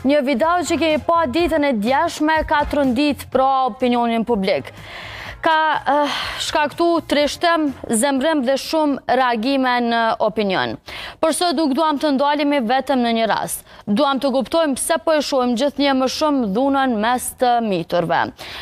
Një video që kemi pa ditën e djeshme ka trondit pra opinionin publik. Ka uh, shkaktu trishtim, zemrim dhe shumë reagime në opinion. Por sot nuk duam të ndalemi vetëm në një rast. Duam të kuptojmë pse po e shohim gjithnjë më shumë dhunën mes të miturve.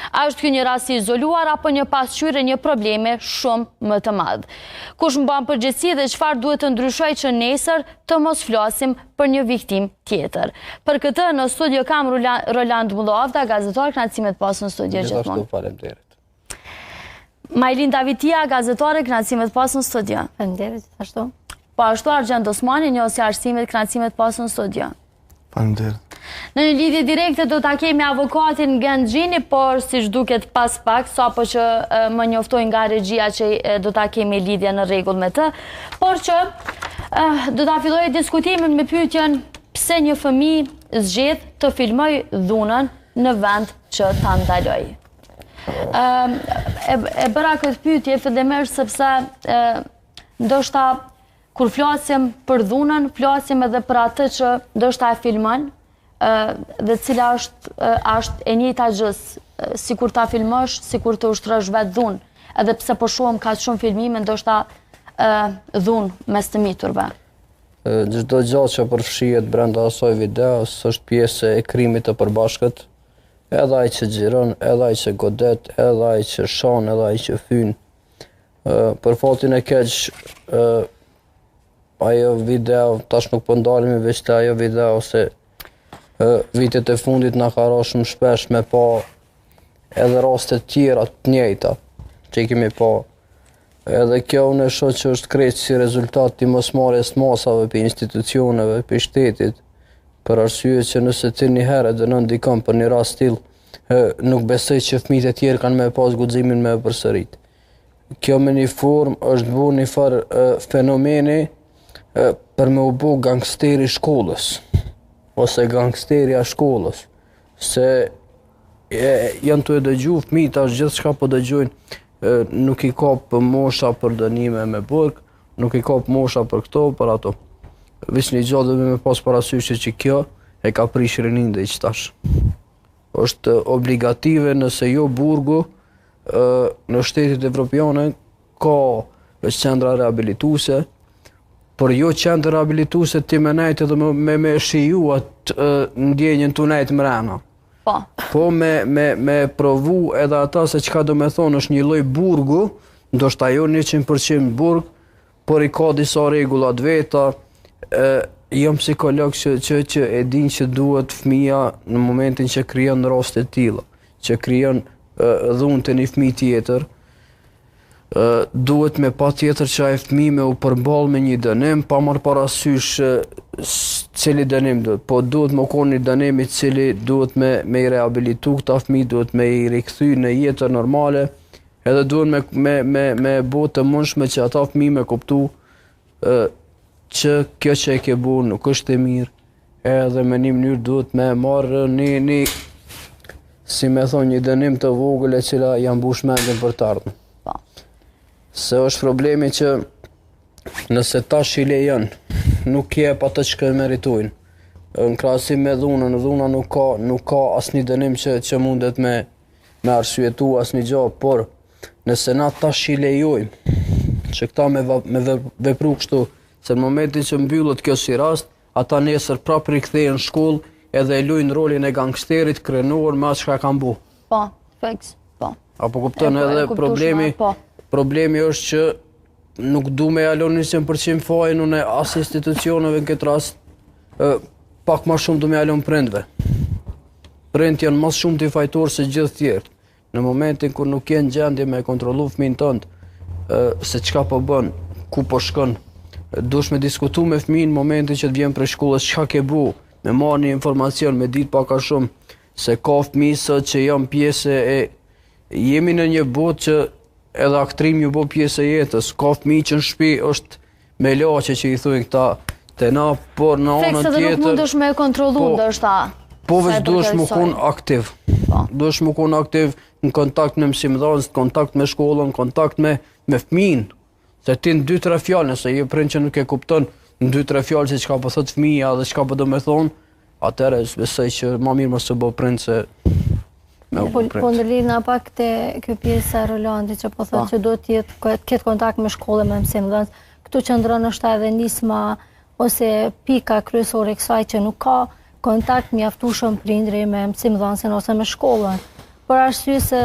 A është ky një rast i izoluar apo një pasqyrë e një problemi shumë më të madh? Kush mban përgjegjësi dhe çfarë duhet të ndryshojë që nesër të mos flasim për një viktimë tjetër. Për këtë në studio kam Roland Mullavda, gazetar, kënaqësi me të pasë në studio gjithmonë. Gjithashtu, faleminderit. Majlinda Vitia, gazetare, kënaqësi me të pasë në studio. Faleminderit, gjithashtu. Po ashtu Argjend Osmani, njohës i arsimit, kënaqësi me të pasë në studio. Faleminderit. Në një lidhje direkte do ta kemi avokatin Gent Gjini, por siç duket pas pak, sapo që më njoftojnë nga regjia që do ta kemi lidhje në rregull me të, por që do ta filloj diskutimin me pyetjen pse një fëmijë zgjedh të filmojë dhunën në vend që ta ndalojë. E, e bëra këtë pyetje fillimisht sepse ndoshta Kur flasim për dhunën, flasim edhe për atë që ndoshta e filmon, dhe cila është është e njëjta gjë sikur ta filmosh, sikur të ushtrosh vetë dhunë, edhe pse po shohim kaq shumë filmime ndoshta dhunë mes të miturve. Çdo gjë që përfshihet brenda asaj videos është pjesë e krimit të përbashkët, edhe ai që xhiron, edhe ai që godet, edhe ai që shan, edhe ai që fyn. Për fatin e keq, ajo video, tash nuk po ndalemi veç te ajo video, se vitet e fundit na ka ra shumë shpesh me pa edhe raste të tjera të njëjta që i kemi pa. Edhe kjo unë e shoh që është krejt si rezultat i mosmarrjes masave prej institucioneve, prej shtetit, për arsye që nëse ti një herë e dënon dikon për një rast tillë, nuk besoj që fëmijët e tjerë kanë me pas guximin me e përsërit. Kjo me një formë është bu një farë fenomeni për me u bu gangsteri i shkollës, ose gangsterja e shkollës, se e, janë tu e dëgju fëmijët tash gjithçka po dëgjojnë, nuk i kap mosha për dënime me burg, nuk i kap mosha për këto, për ato. Veç një gjo duhet me pas parasysh që kjo e ka prish rininë deri qetash. Është obligative nëse jo burgu, në shtetet evropiane ka veç qendra rehabilituese, por jo qendra rehabilituese ti me nejtë edhe me, me, me shiju atë ndjenjën tu nejtë mrena. Po. Po me, me, me provu edhe ata se çka do me thonë është një lloj burgu, ndoshta jo 100% burg, por i ka disa rregulla të veta, e, jam psikolog që, që, që e din që duhet fëmija në momentin që krijon raste të tilla, që krijon dhunë te një fëmijë tjetër, ë duhet me patjetër që ai fëmijë me u përball me një dënim, pa marrë parasysh cili dënim duhet, po duhet me konë një dënim i cili duhet me, me i rehabilitu këta fëmijë, duhet me i rikthy në jetën normale, Edhe duhet me me me me bo të mundshme që ata fëmijë me kuptu ë që kjo që e ke bo nuk është e mirë, edhe me një mënyrë duhet me marrë një një si me thonë një dënim të vogël e cila ja mbush mendjen për të ardhmen. Po. Se është problemi që nëse tash i lejon, nuk jep atë që meritojnë. Në krahasim me dhunën, dhuna nuk ka nuk ka asnjë dënim që që mundet me me arsyetu asnjë gjë, por nëse na tash i lejojmë që këta me, me vepru kështu, se në momentin që mbyllet kjo si rast, ata nesër prapë rikthehen në shkollë edhe e lujnë rolin e gangsterit krenuar me atë çka kanë bu. Po, fiks, po. Apo kupton e, po, edhe problemi, po. problemi është që nuk du me ja lon 100% fajin unë as institucioneve në këtë rast, e, pak ma shumë du me ja lon prindve. Prindt janë ma shumë fajtorë se gjithë tjerët. Në momentin kur nuk je në gjendje me kontrollu fëmin tënd, se çka po bën, ku po shkon, duhesh me diskutu me fëmin në momentin që të vjen prej shkollës, çka ke bu, me marrë një informacion, me ditë pak a shumë, se ka fëmijë sot që janë pjesë e jemi në një botë që edhe aktrimi u bo pjesë e jetës, ka fëmijë që në shtëpi është melaqe që i thujnë këta te na, por në anën tjetër... Fiks edhe nuk mundesh me kontrollu, po, ndoshta. Po veç duhesh me konë aktiv. Po. Duhesh me konë aktiv në kontakt me mësimdhënës, në kontakt me shkollën, në kontakt me, me fëmin. Se ti në dy, tre fjalë, nëse je prind që nuk e kupton, në dy, tre fjalë se çka po thot fëmija dhe çka po do me thonë, Atëherë besoj që ma mirë mos u bo prind se me u bo prind. Po ndërlidhna pak te kjo pjesa e Rolandit që po thotë po. që duhet të jetë të ketë kontakt me shkollën me mësimdhënës. Këtu qëndron është edhe nisma ose pika kryesore e kësaj që nuk ka kontakt mjaftueshëm prindri me mësimdhënësin ose me shkollën. Për arsye se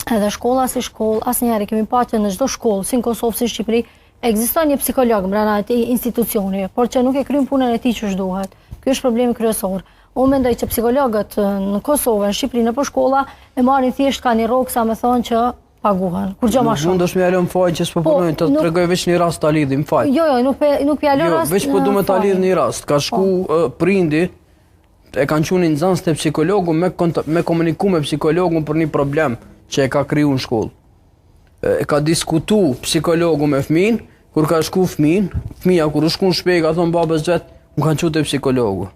edhe shkolla si shkollë, asnjëherë kemi pa që në çdo shkollë, si në Kosovë, si në Shqipëri, ekziston një psikolog mbrana atij institucioni, por që nuk e kryen punën e tij qysh duhet. Ky është problemi kryesor. Unë mendoj që psikologët në Kosovë, në Shqipëri, nëpër shkolla, e marrin thjesht ka një rrogë sa me thonë që paguhen. Kurgjë ma shumë. Nuk mundesh me ia lënë fajin që s'po po, punojnë, të tregoj veç një rast ta lidhim faj. Jo, jo, nuk pe, nuk po ia lë jo, rast. Jo, veç po du me ta lidh një rast. Ka shku po. prindi e kanë çu një nxënës te psikologu me me komuniku me psikologun për një problem që e ka kriju në shkollë. E ka diskutu psikologu me fëmin, kur ka shku fëmin, fëmija kur u shku në shpi ka thonë babës vet, më kanë çu te psikologu.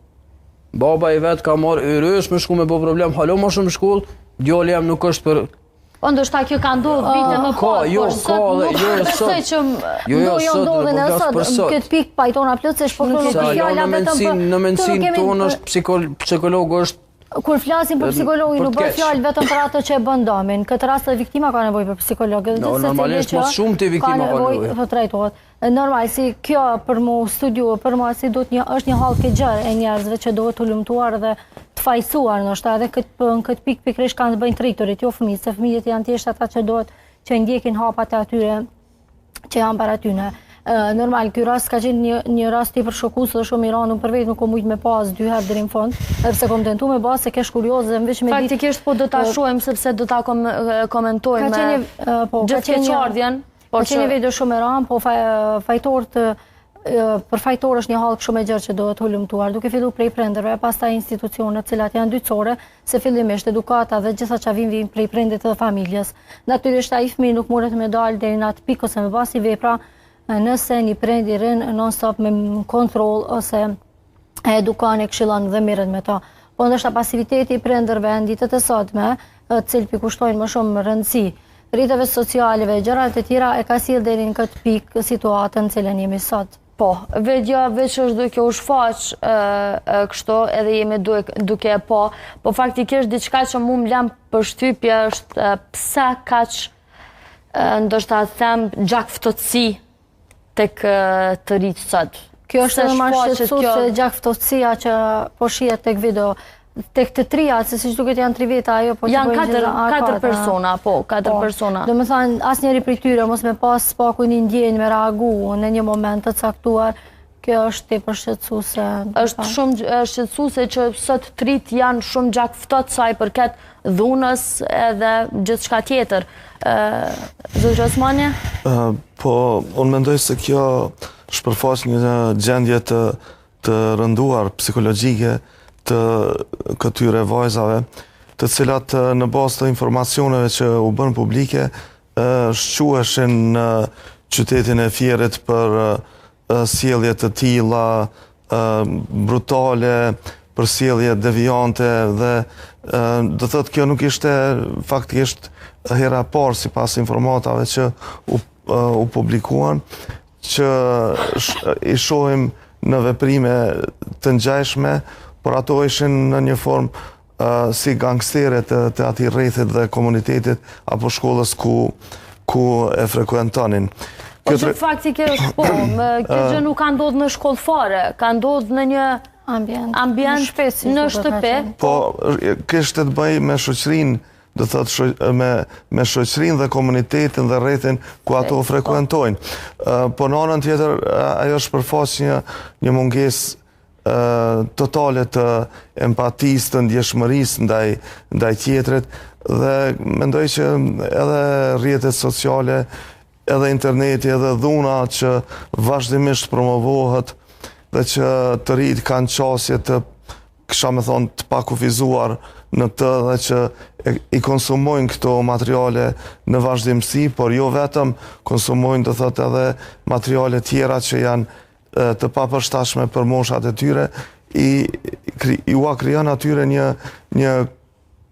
Baba i vet ka marrë yrysh me shku me bo problem, hala ma shumë shkollë, djali jem nuk është për Po ndoshta kjo ka ndodhur vite më parë, jo, por sot nuk jo, besoj që jo, jo, jo sot në sot, në këtë pikë pajtona plotësisht, por nuk është fjala vetëm për në mendësinë tonë është psikologu është Kur flasim për psikologin, nuk bëhet fjalë vetëm për atë që e bën dëmin. Në këtë rast edhe viktima ka nevojë për psikolog, edhe gjithsecili normalisht më shumë ti viktima ka nevojë. Të trajtohet. Normal, si kjo për mu studiu, për mua si duhet një, është një hallkë e gjerë e njerëzve që duhet të hulumtuar dhe të fajësuar, ndoshta edhe këtë, në këtë pikë pikërisht kanë të bëjnë të rriturit, jo fëmijët, se fëmijët janë thjesht ata që duhet që ndjekin hapat e atyre që janë para tyne. Normal, ky rast ka qenë një, një rast tepër shokues dhe shumë i rëndë, unë për vetë nuk kom mujtë me pa as dy herë deri në fund, edhe pse kom tentu me ba se kesh kurioze dhe më veç me ditë. Faktikisht po do ta shohim sepse do ta kom, komentojmë ka qenë një, po, ka qenë një, Por ka qenë një video shumë e rëndë, po fajtorët për fajtor është një hallkë shumë e gjerë që duhet hulumtuar, duke fillu prej prindërve, pastaj institucionet, të cilat janë dytësore, se fillimisht edukata dhe gjitha që vijnë vijnë prej prindit dhe familjes. Natyrisht ai fëmijë nuk mundet me dalë deri në atë pikë ose me ba si vepra, nëse një prind i rrin non stop me kontroll ose e edukon e këshillon dhe merret me to. Po ndoshta pasiviteti i prindërve në ditët e sotme, të cilët po i kushtojnë më shumë rëndësi rrjeteve sociale dhe gjërave të tjera e ka sjellë deri në këtë pikë situatën në cilën jemi sot. Po, video veç është duke u shfaq kështu edhe jemi duke e pa, po faktikisht diçka që mu më lan përshtypje është pse kaq ndoshta them gjakftohtësi tek të rinjtë sot. Kjo është edhe ma shqetësuese gjakftohtësia që po shihet tek video. Tek të tria, se siç duket janë tri veta, ajo po janë katër, katër persona, po, katër po, persona. Domethënë, asnjëri prej tyre, mos me pas paku një ndjenjë me reagu në një moment të caktuar, kjo është tepër shqetësuese. Është shumë shqetësuese që sot të rinjtë janë shumë gjakftohtë sa i përket dhunës edhe gjithçka tjetër. Zotri Osmani? Po, unë mendoj se kjo shpërfaq një gjendje të, të rënduar psikologjike të këtyre vajzave, të cilat në bazë të informacioneve që u bënë publike, shquheshin në qytetin e Fierit për sjellje të tilla brutale, për sjellje devijante dhe do thotë kjo nuk ishte faktikisht hera e parë sipas informatave që u, u publikuan që i shohim në veprime të ngjashme, por ato ishin në një formë si gangstere të, të atij rrethit dhe komunitetit apo shkollës ku, ku e frekuentonin. Po që faktikisht, po, kjo gjë nuk ka ndodhë në shkollë fare, ka ndodhë në një ambient, ambient në shtëpi. Po, kishte të bëjë me shoqërinë, do thotë me, me shoqërinë dhe komunitetin dhe rrethin ku ato po. frekuentojnë. Po në anën tjetër, ajo shpërfaq një, një mungesë totale të empatisë, të ndjeshmërisë ndaj, ndaj tjetrit dhe mendoj që edhe rrjetet sociale, edhe interneti, edhe dhuna që vazhdimisht promovohet dhe që të rinjtë kanë qasje të kisha me thonë të pakufizuar në të dhe që i konsumojnë këto materiale në vazhdimësi, por jo vetëm konsumojnë do thotë edhe materiale tjera që janë të papërshtatshme për moshat e tyre, i, i ua krijon atyre një, një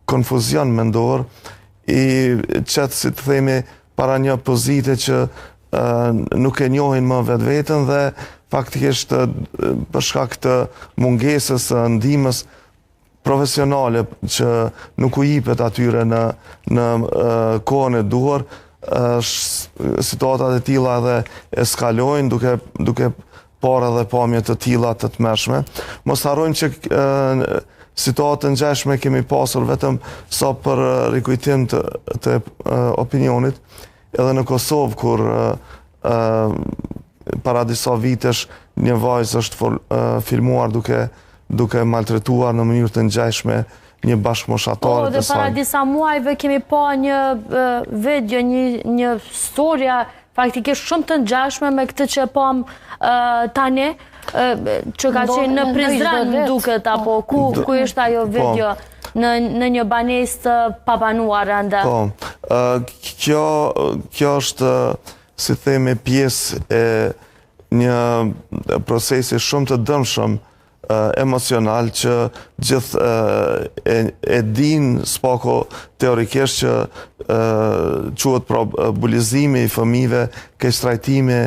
konfuzion mendor, i qet, si të themi, para një pozite që nuk e njohin më vetveten dhe Faktikisht për shkak të mungesës së ndihmës profesionale që nuk u jipet atyre në në kohën e duhur, situatat e tilla edhe eskalojnë duke duke parë edhe pamje të tilla të tmerrshme. Mos harrojmë që situatë të ngjashme kemi pasur vetëm sa për rikujtim të, të opinionit, edhe në Kosovë kur para disa vitesh një vajzë është filmuar duke duke maltretuar në mënyrë të ngjashme një bashkëmoshatare po, të saj. Po, dhe para disa muajve kemi pa një video, një, një storja faktikisht shumë të ngjashme me këtë që e pamë tani, që ka qenë në Prizren duket, apo ku, ku ishte ajo po. video në, në një banesë të pabanuar ende. Po, kjo, kjo është, si themi, pjesë e një procesi shumë të dëmshëm emocional që gjithë e, e dinë së paku teorikisht që quhet pra bulizimi i fëmijëve, keqtrajtimi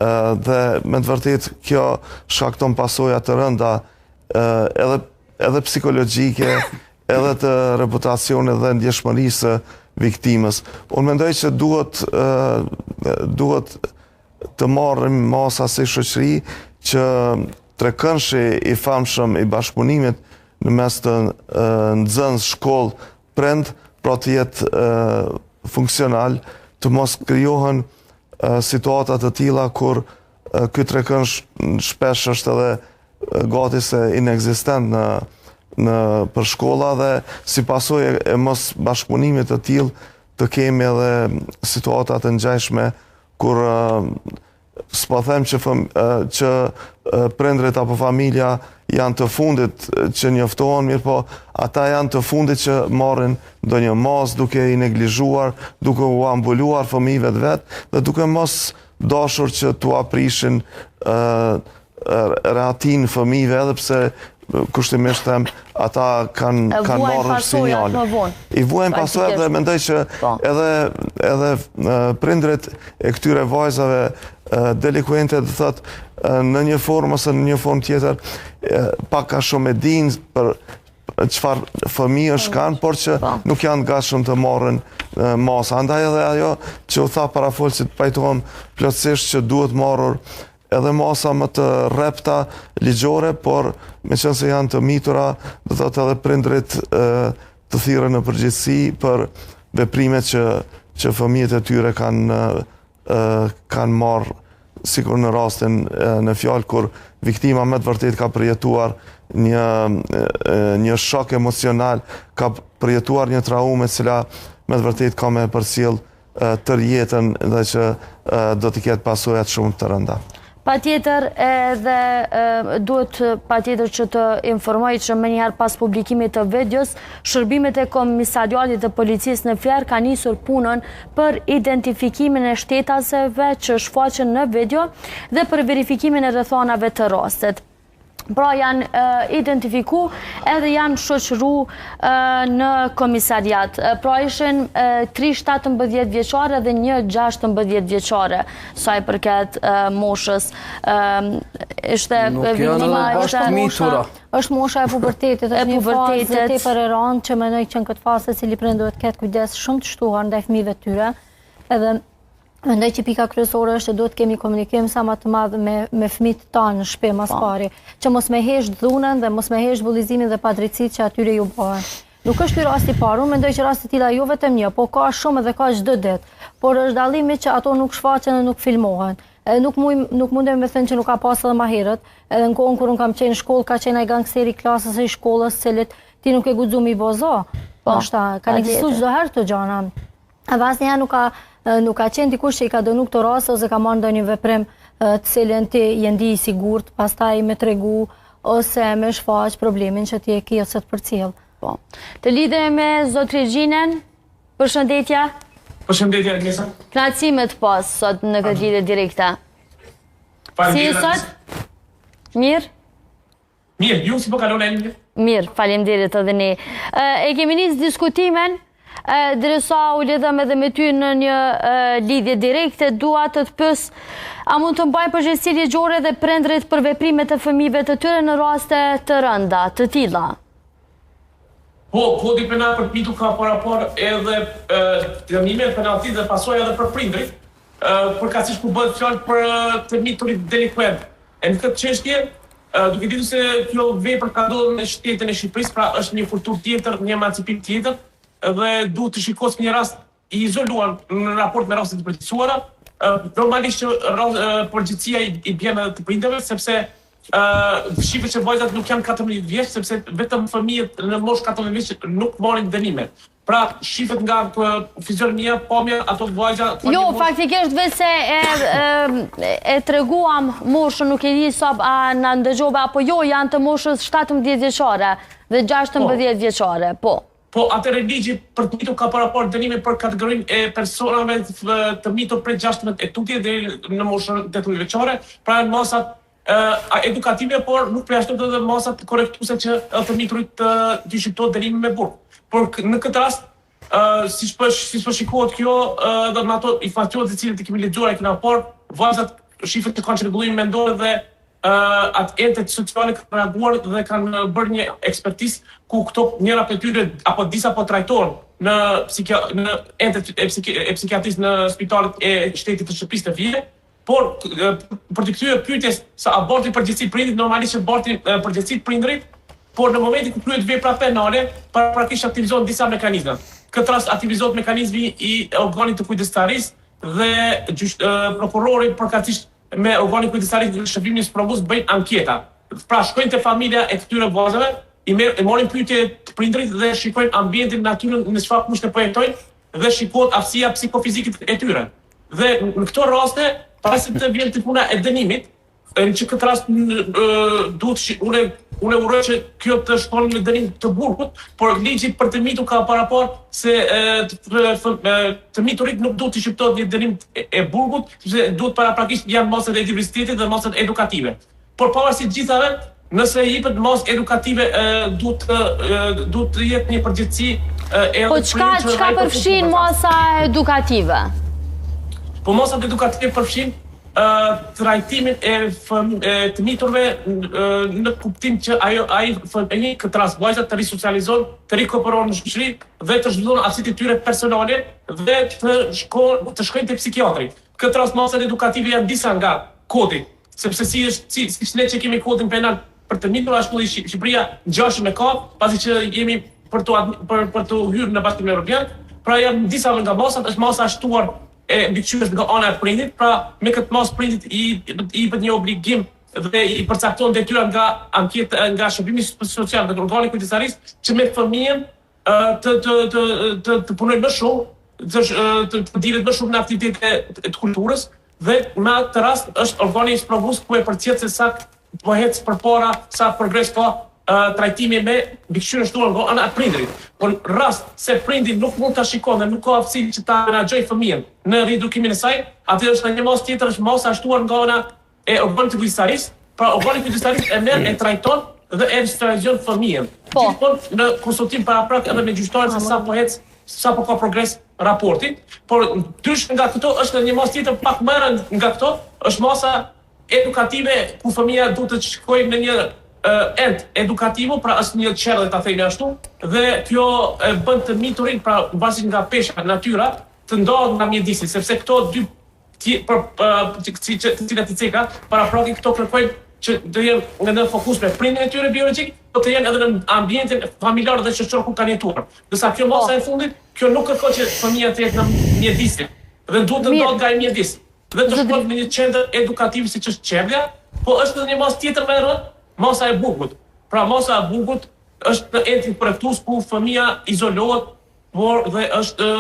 dhe me të vërtetë kjo shkakton pasoja të rënda edhe edhe psikologjike, edhe të reputacionit dhe ndjeshmërisë së viktimës. Unë mendoj që duhet duhet të marrim masa si shoqëri që trekëndëshi i famshëm i bashkëpunimit në mes të nxënës, shkollë, prind, pra të jetë funksional, të mos krijohen situata të tilla kur ky trekëndësh shpesh është edhe gati se inekzistent në nëpër shkolla dhe si pasojë e mos bashkëpunimit të tillë të kemi edhe situata të ngjashme kur s'po them që fëm, që prindrit apo familja janë të fundit që njoftohen, mirëpo ata janë të fundit që marrin ndonjë masë duke i neglizhuar, duke ua mbuluar fëmijëve të vet dhe duke mos dashur që t'ua prishin rehatinë fëmijëve edhe pse kushtimisht them ata kanë kanë marrë sinjale. I vuajnë pasojat dhe mendoj që po. edhe edhe prindrit e këtyre vajzave delikuente do thotë në një formë ose në një formë tjetër pak a shumë e dinë për çfarë fëmijësh kanë, por që po. nuk janë gatshëm të marrin masa. Andaj edhe ajo që u tha parafolësit pajtohem plotësisht që duhet marrur edhe masa më të rrepta ligjore, por meqenëse janë të mitura, do thotë edhe prindrit të thirren në përgjegjësi për veprimet që, që fëmijët e tyre kanë, kanë marrë sikur në rastin në fjalë kur viktima me të vërtetë ka përjetuar një një shok emocional, ka përjetuar një traumë e cila me të vërtetë ka me përcjell tërë jetën dhe që do t'i ketë pasojat shumë të rënda. Patjetër edhe duhet patjetër që të informoj që menjëherë pas publikimit të videos, shërbimet e komisariatit të policisë në Fier kanë nisur punën për identifikimin e shtetasve që shfaqen në video dhe për verifikimin e rrethanave të rastit. Pra janë identifiku edhe janë shoqëru në komisariat. Pra ishin 3 17 vjeçare dhe një 16 vjeçare, sa i përket moshës. Ishte viktima ishte mosha, është mosha e pubertetit, është një fazë tepër e rëndë që mendoj që në këtë fazë secili prind duhet të ketë kujdes shumë të shtuar ndaj fëmijëve të tyre. Edhe Mendoj që pika kryesore është që duhet të kemi komunikim sa ma të madh me me fëmijët tanë në shtëpi ma po. pari, që mos me hesht dhunën dhe mos me hesht bullizimin dhe padrejtësitë që atyre ju bëhen. Nuk është ky rasti i parë, unë mendoj që raste të tilla jo vetëm një, po ka shumë edhe ka çdo ditë. Por është dallimi që ato nuk shfaqen dhe nuk filmohen. Edhe nuk muj, nuk mundem me thënë që nuk ka pas edhe ma herët, edhe në kohën kur unë kam qenë në shkollë, ka qenë ai gangsteri i klasës e i shkollës, cilit ti nuk ke guxu me i bo zo. Po, kanë ekzistu çdo herë këto gjana. Edhe asnjëherë nuk ka nuk ka qenë dikush që i ka dënu këto raste ose ka marrë ndonjë veprim të cilin ti je ndi i sigurt, pastaj me tregu ose me shfaq problemin që ti e ke ose të përcjell. Po. Të lidhemi me zotri Gjinen. Përshëndetje. Përshëndetje Agnesa. Kënaqësi me të pas sot në këtë lidhje direkte. Si je sot? Mirë? Mirë, ju si po kalon e mirë? Mirë, faleminderit edhe ne. E kemi nis diskutimin. Derisa u lidhëm edhe me ty në një lidhje direkte, dua të të pyes, a mund të mbajnë përgjegjësi ligjore dhe prindërit për veprimet e fëmijëve të tyre në raste të rënda, të tilla? Po, kodi penal për të mitur ka paraparë edhe dënime, penallti dhe pasoja edhe për prindërit, përkatësisht kur bëhet fjalë për të miturit delikuent. E në këtë çështje, duke ditur se kjo vepër ka ndodhur në shtetin e Shqipërisë, pra është një kulturë tjetër, një emancipim tjetër dhe duhet të shikohet si një rast i izoluar në raport me rastet e përgjithësuara, normalisht që përgjegjësia i bjen edhe të prindërve, sepse shifet që vajzat nuk janë 14 vjeç, sepse vetëm fëmijët në moshë 14 vjeç nuk marrin dënime. Pra, shifet nga fizionomia, pamja, ato vajza... Jo, faktikisht veç se e, e, e treguam moshën, nuk e di sa a na ndëgjove apo jo, janë të moshës 17 vjeçare dhe 16 po. vjeçare, po. Po atëherë ligji për të mitur ka paraparë dënime për kategorinë e personave të mitur prej 16 e tutje deri në moshën 18 vjeçare, pra janë masat edukative, por nuk përjashtohet edhe masat korrektuese që edhe të miturit të t'i shqiptohet dënimi me burg. Por në këtë rast, siç po siç po shikohet kjo edhe me ato informacione të cilat i kemi lexuar e kena parë, vajzat shifet që kanë çrregullim mendor dhe atë entet sociale kanë reaguar dhe kanë bërë një ekspertizë ku këto njëra prej tyre apo disa po trajtohen në psikia në entet e, psiki, e psikiatrisë në spitalet e shtetit të Shqipërisë në Fier, por për t'iu kthyer pyetjes se a bartin përgjegjësi prindërit, normalisht që bartin përgjegjësi prindërit, por në momentin kur kryhet vepra penale, paraprakisht aktivizohen disa mekanizma. Këtë rast aktivizohet mekanizmi i organit të kujdestarisë dhe gjysh, prokurori përkatësisht me organin kujdestarisë dhe shërbimin sprovues bëjnë anketa. Pra shkojnë te familja e këtyre vajzave, i merr i marrin pyetje të prindërit dhe shikojnë ambientin, natyrën në çfarë kushte po jetojnë dhe shikohet aftësia psikofizike e tyre. Dhe në këto raste, para se të vjen te puna e dënimit, në që këtë rast duhet shi, unë unë uroj që kjo të shkon në dënim të burgut, por ligji për të mitur ka paraparë se të, të, të miturit nuk duhet të shqiptohet një dënim e burgut, sepse duhet paraprakisht janë masat e diversitetit dhe masat edukative. Por pavarësisht gjithave, nëse jepet masë edukative duhet të duhet të jetë një përgjegjësi edhe Po çka çka përfshin masa edukative? Po masat edukative përfshin trajtimin e, e të miturve në kuptim që ajo ai fëmijë këtë rast vajzat të risocializohen, të rikuperohen në shoqëri dhe të zhvillojnë aftësitë e tyre personale dhe të shko, të shkojnë te psikiatri. Këtë rast masat edukative janë disa nga kodi, sepse si është si siç ne që kemi kodin penal për të mitur ashtu dhe Shqipëria ngjashëm e ka, pasi që jemi për të për për të hyrë në Bashkimin Evropian, pra janë disa nga masat, është masa e shtuar e mbikëqyrjes nga ana e prindit, pra me këtë masë prindit i i jepet një obligim dhe i përcakton detyrat nga anketë nga shërbimi social dhe organi i kujdestarisë që me fëmijën të të të të të punojnë më shumë, të të, të dilet më shumë në aktivitete të kulturës dhe me atë rast është organi sprovues ku e përcjell se sa po ec përpara, sa progres ka trajtimi me mbikëqyrjen shtuar nga ana e prindrit. Por në rast se prindi nuk mund ta shikon dhe nuk ka aftësi që ta menaxhojë fëmijën në riedukimin e saj, atëherë është një masë tjetër, është masa e shtuar nga ana e organit të kujdestarisë, pra organi i kujdestarisë e merr, e trajton dhe e sterilizon fëmijën. Po. Gjithmonë në konsultim paraprak edhe me gjyqtarin se sa po ec, sa po ka progres raporti, por ndryshe nga këto është edhe një masë tjetër pak më e rëndë nga këto, është masa edukative ku fëmija duhet të shkojë në një ent edukativo, pra është një çerdhe ta themi ashtu, dhe kjo e bën të miturin, pra varësisht nga pesha, natyra, të ndahet nga mjedisi, sepse këto dy për të cilat i ceka, paraprake këto kërkojnë që të jenë në fokus me prindin e tyre biologjik, po të jenë edhe në ambientin familjar dhe shoqëror ku kanë jetuar. Ndërsa kjo masa e fundit, kjo nuk kërkon që fëmija të jetë në mjedisin dhe duhet të ndahet nga ai mjedis. Dhe të shkojë në një qendër edukative siç është çerdhja, po është edhe një masë tjetër më e rëndë, masa e burgut. Pra masa e burgut është në entin korrektues ku fëmija izolohet, por dhe është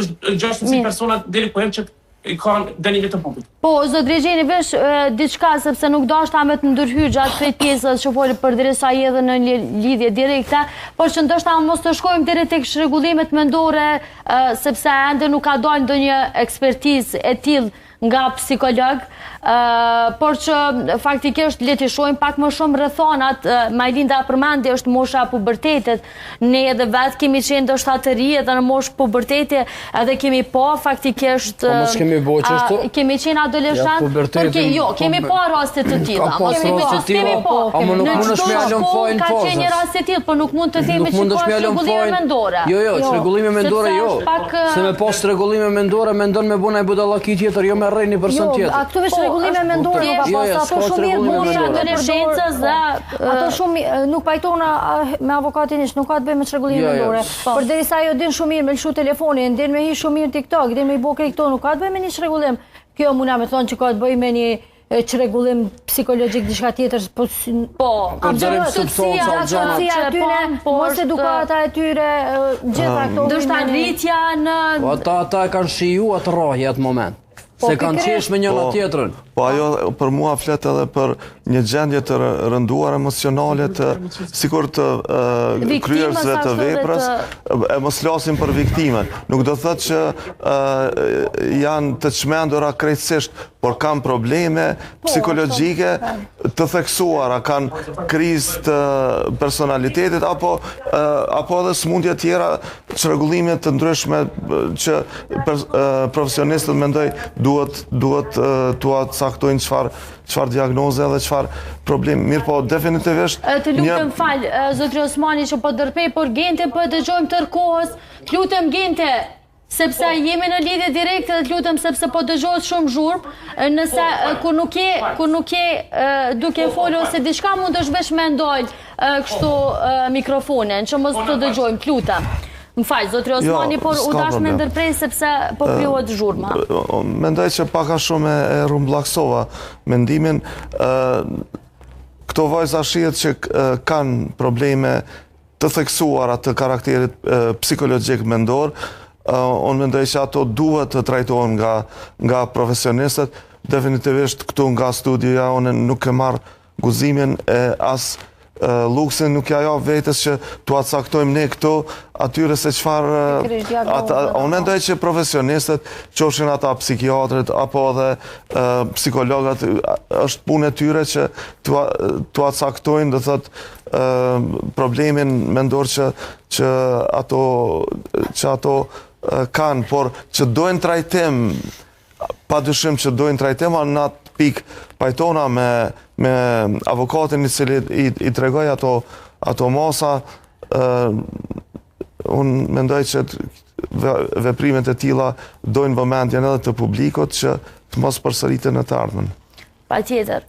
është ngjashëm si personat delikuentë që i kanë dënime të burgut. Po, zotëri Gjini, veç diçka, sepse nuk dashta me të ndërhy gjatë krejt pjesës që foli përderisa je edhe në një lidhje direkte, por që ndoshta mos të shkojmë deri tek çrregullimet mendore, sepse ende nuk ka dalë ndonjë ekspertizë e tillë. nga psikolog, por që faktikisht le t'i shohim pak më shumë rrethanat, Majlinda përmendi është mosha e pubertetit, ne edhe vetë kemi qenë ndoshta të ri edhe në moshë puberteti, edhe kemi pa faktikisht... Po mos kemi bo qështu? Kemi qenë adoleshent, por ke, jo, kemi pa raste të tilla. Ka pas raste të tilla, po, ama nuk mundesh me ia lënë fajin Ka qenë një rast i tillë, por nuk mund të themi që ka çrregullime mendore. Jo, jo, çrregullime mendore jo. Se me pas çrregullime mendore, mendon me bo naj budallaki tjetër, jo me rreh një person jo, tjetër. Jo, këtu veç po, çrregullime mendore nuk ka jo, jo, pas, ato shumë mirë mosha adoleshencës dhe ato shumë nuk pajtona me avokatin ish, nuk ka të bëjë me çrregullime mendore. Po. Përderisa ajo din shumë mirë me lëshu telefonin, din me hi shumë mirë në TikTok, din me i bo krejt këto, nuk ka të bëjë me një çrregullim. Kjo muna me thonë që ka të bëjë me një çrregullim psikologjik diçka tjetër, po po, përdorim substanca gjëra që atyre, po, mos edukata e tyre, gjitha këto. Ndoshta rritja në Po ata ata e kanë shiju atë rrahje atë moment. Po, se kanë qesh me njëra po, tjetrën. Po ajo për mua flet edhe për një gjendje të rënduar emocionale të sikur të kryerësve të veprës, e mos flasim për viktimën. Nuk do thotë që janë të çmendura krejtësisht, por kanë probleme po, psikologjike të theksuara, kanë krizë të personalitetit, apo, apo edhe sëmundje tjera, çrregullime të ndryshme që profesionistët mendoj duhet, duhet t'ua caktojnë çfarë çfarë diagnoze dhe çfarë problem. Mirëpo, definitivisht... Të lutem fal, zotri Osmani që po ndërprej, por Gentin po e dëgjojmë tërë kohës. Të lutem Gente, Sepse po. jemi në lidhje direkte dhe të lutem sepse po dëgjohet shumë zhurmë, nëse po, kur nuk je kur nuk je duke po, folur ose diçka mundesh veç me ndal kështu mikrofonin, që mos të dëgjojmë, të lutem. Më fal, zotri jo, Osmani, por u dash me ndërpre sepse po krijohet zhurma. Mendoj që pak a shumë e rrumbullaksova mendimin, këto vajza shihet që kanë probleme të theksuara të karakterit psikologjik mendor, unë mendoj që ato duhet të trajtohen nga, nga profesionistët, definitivisht këtu nga studioja unë nuk e marr guximin e as luksin nuk ja jap vetes që t'ua caktojmë ne këtu atyre se çfarë ata unë mendoj që profesionistët qofshin ata psikiatrët apo edhe psikologët është punë e tyre që t'ua caktojnë do thotë problemin mendor që që ato që ato kanë, por që dojnë trajtim, pa dyshim që dojnë trajtim, a në atë pikë pajtona me, me avokatin i cili i, i tregoi ato, ato masa, unë mendoj që veprimet e tilla dojnë vëmendjen edhe të publikut që të mos përsëriten në të ardhmen. Patjetër.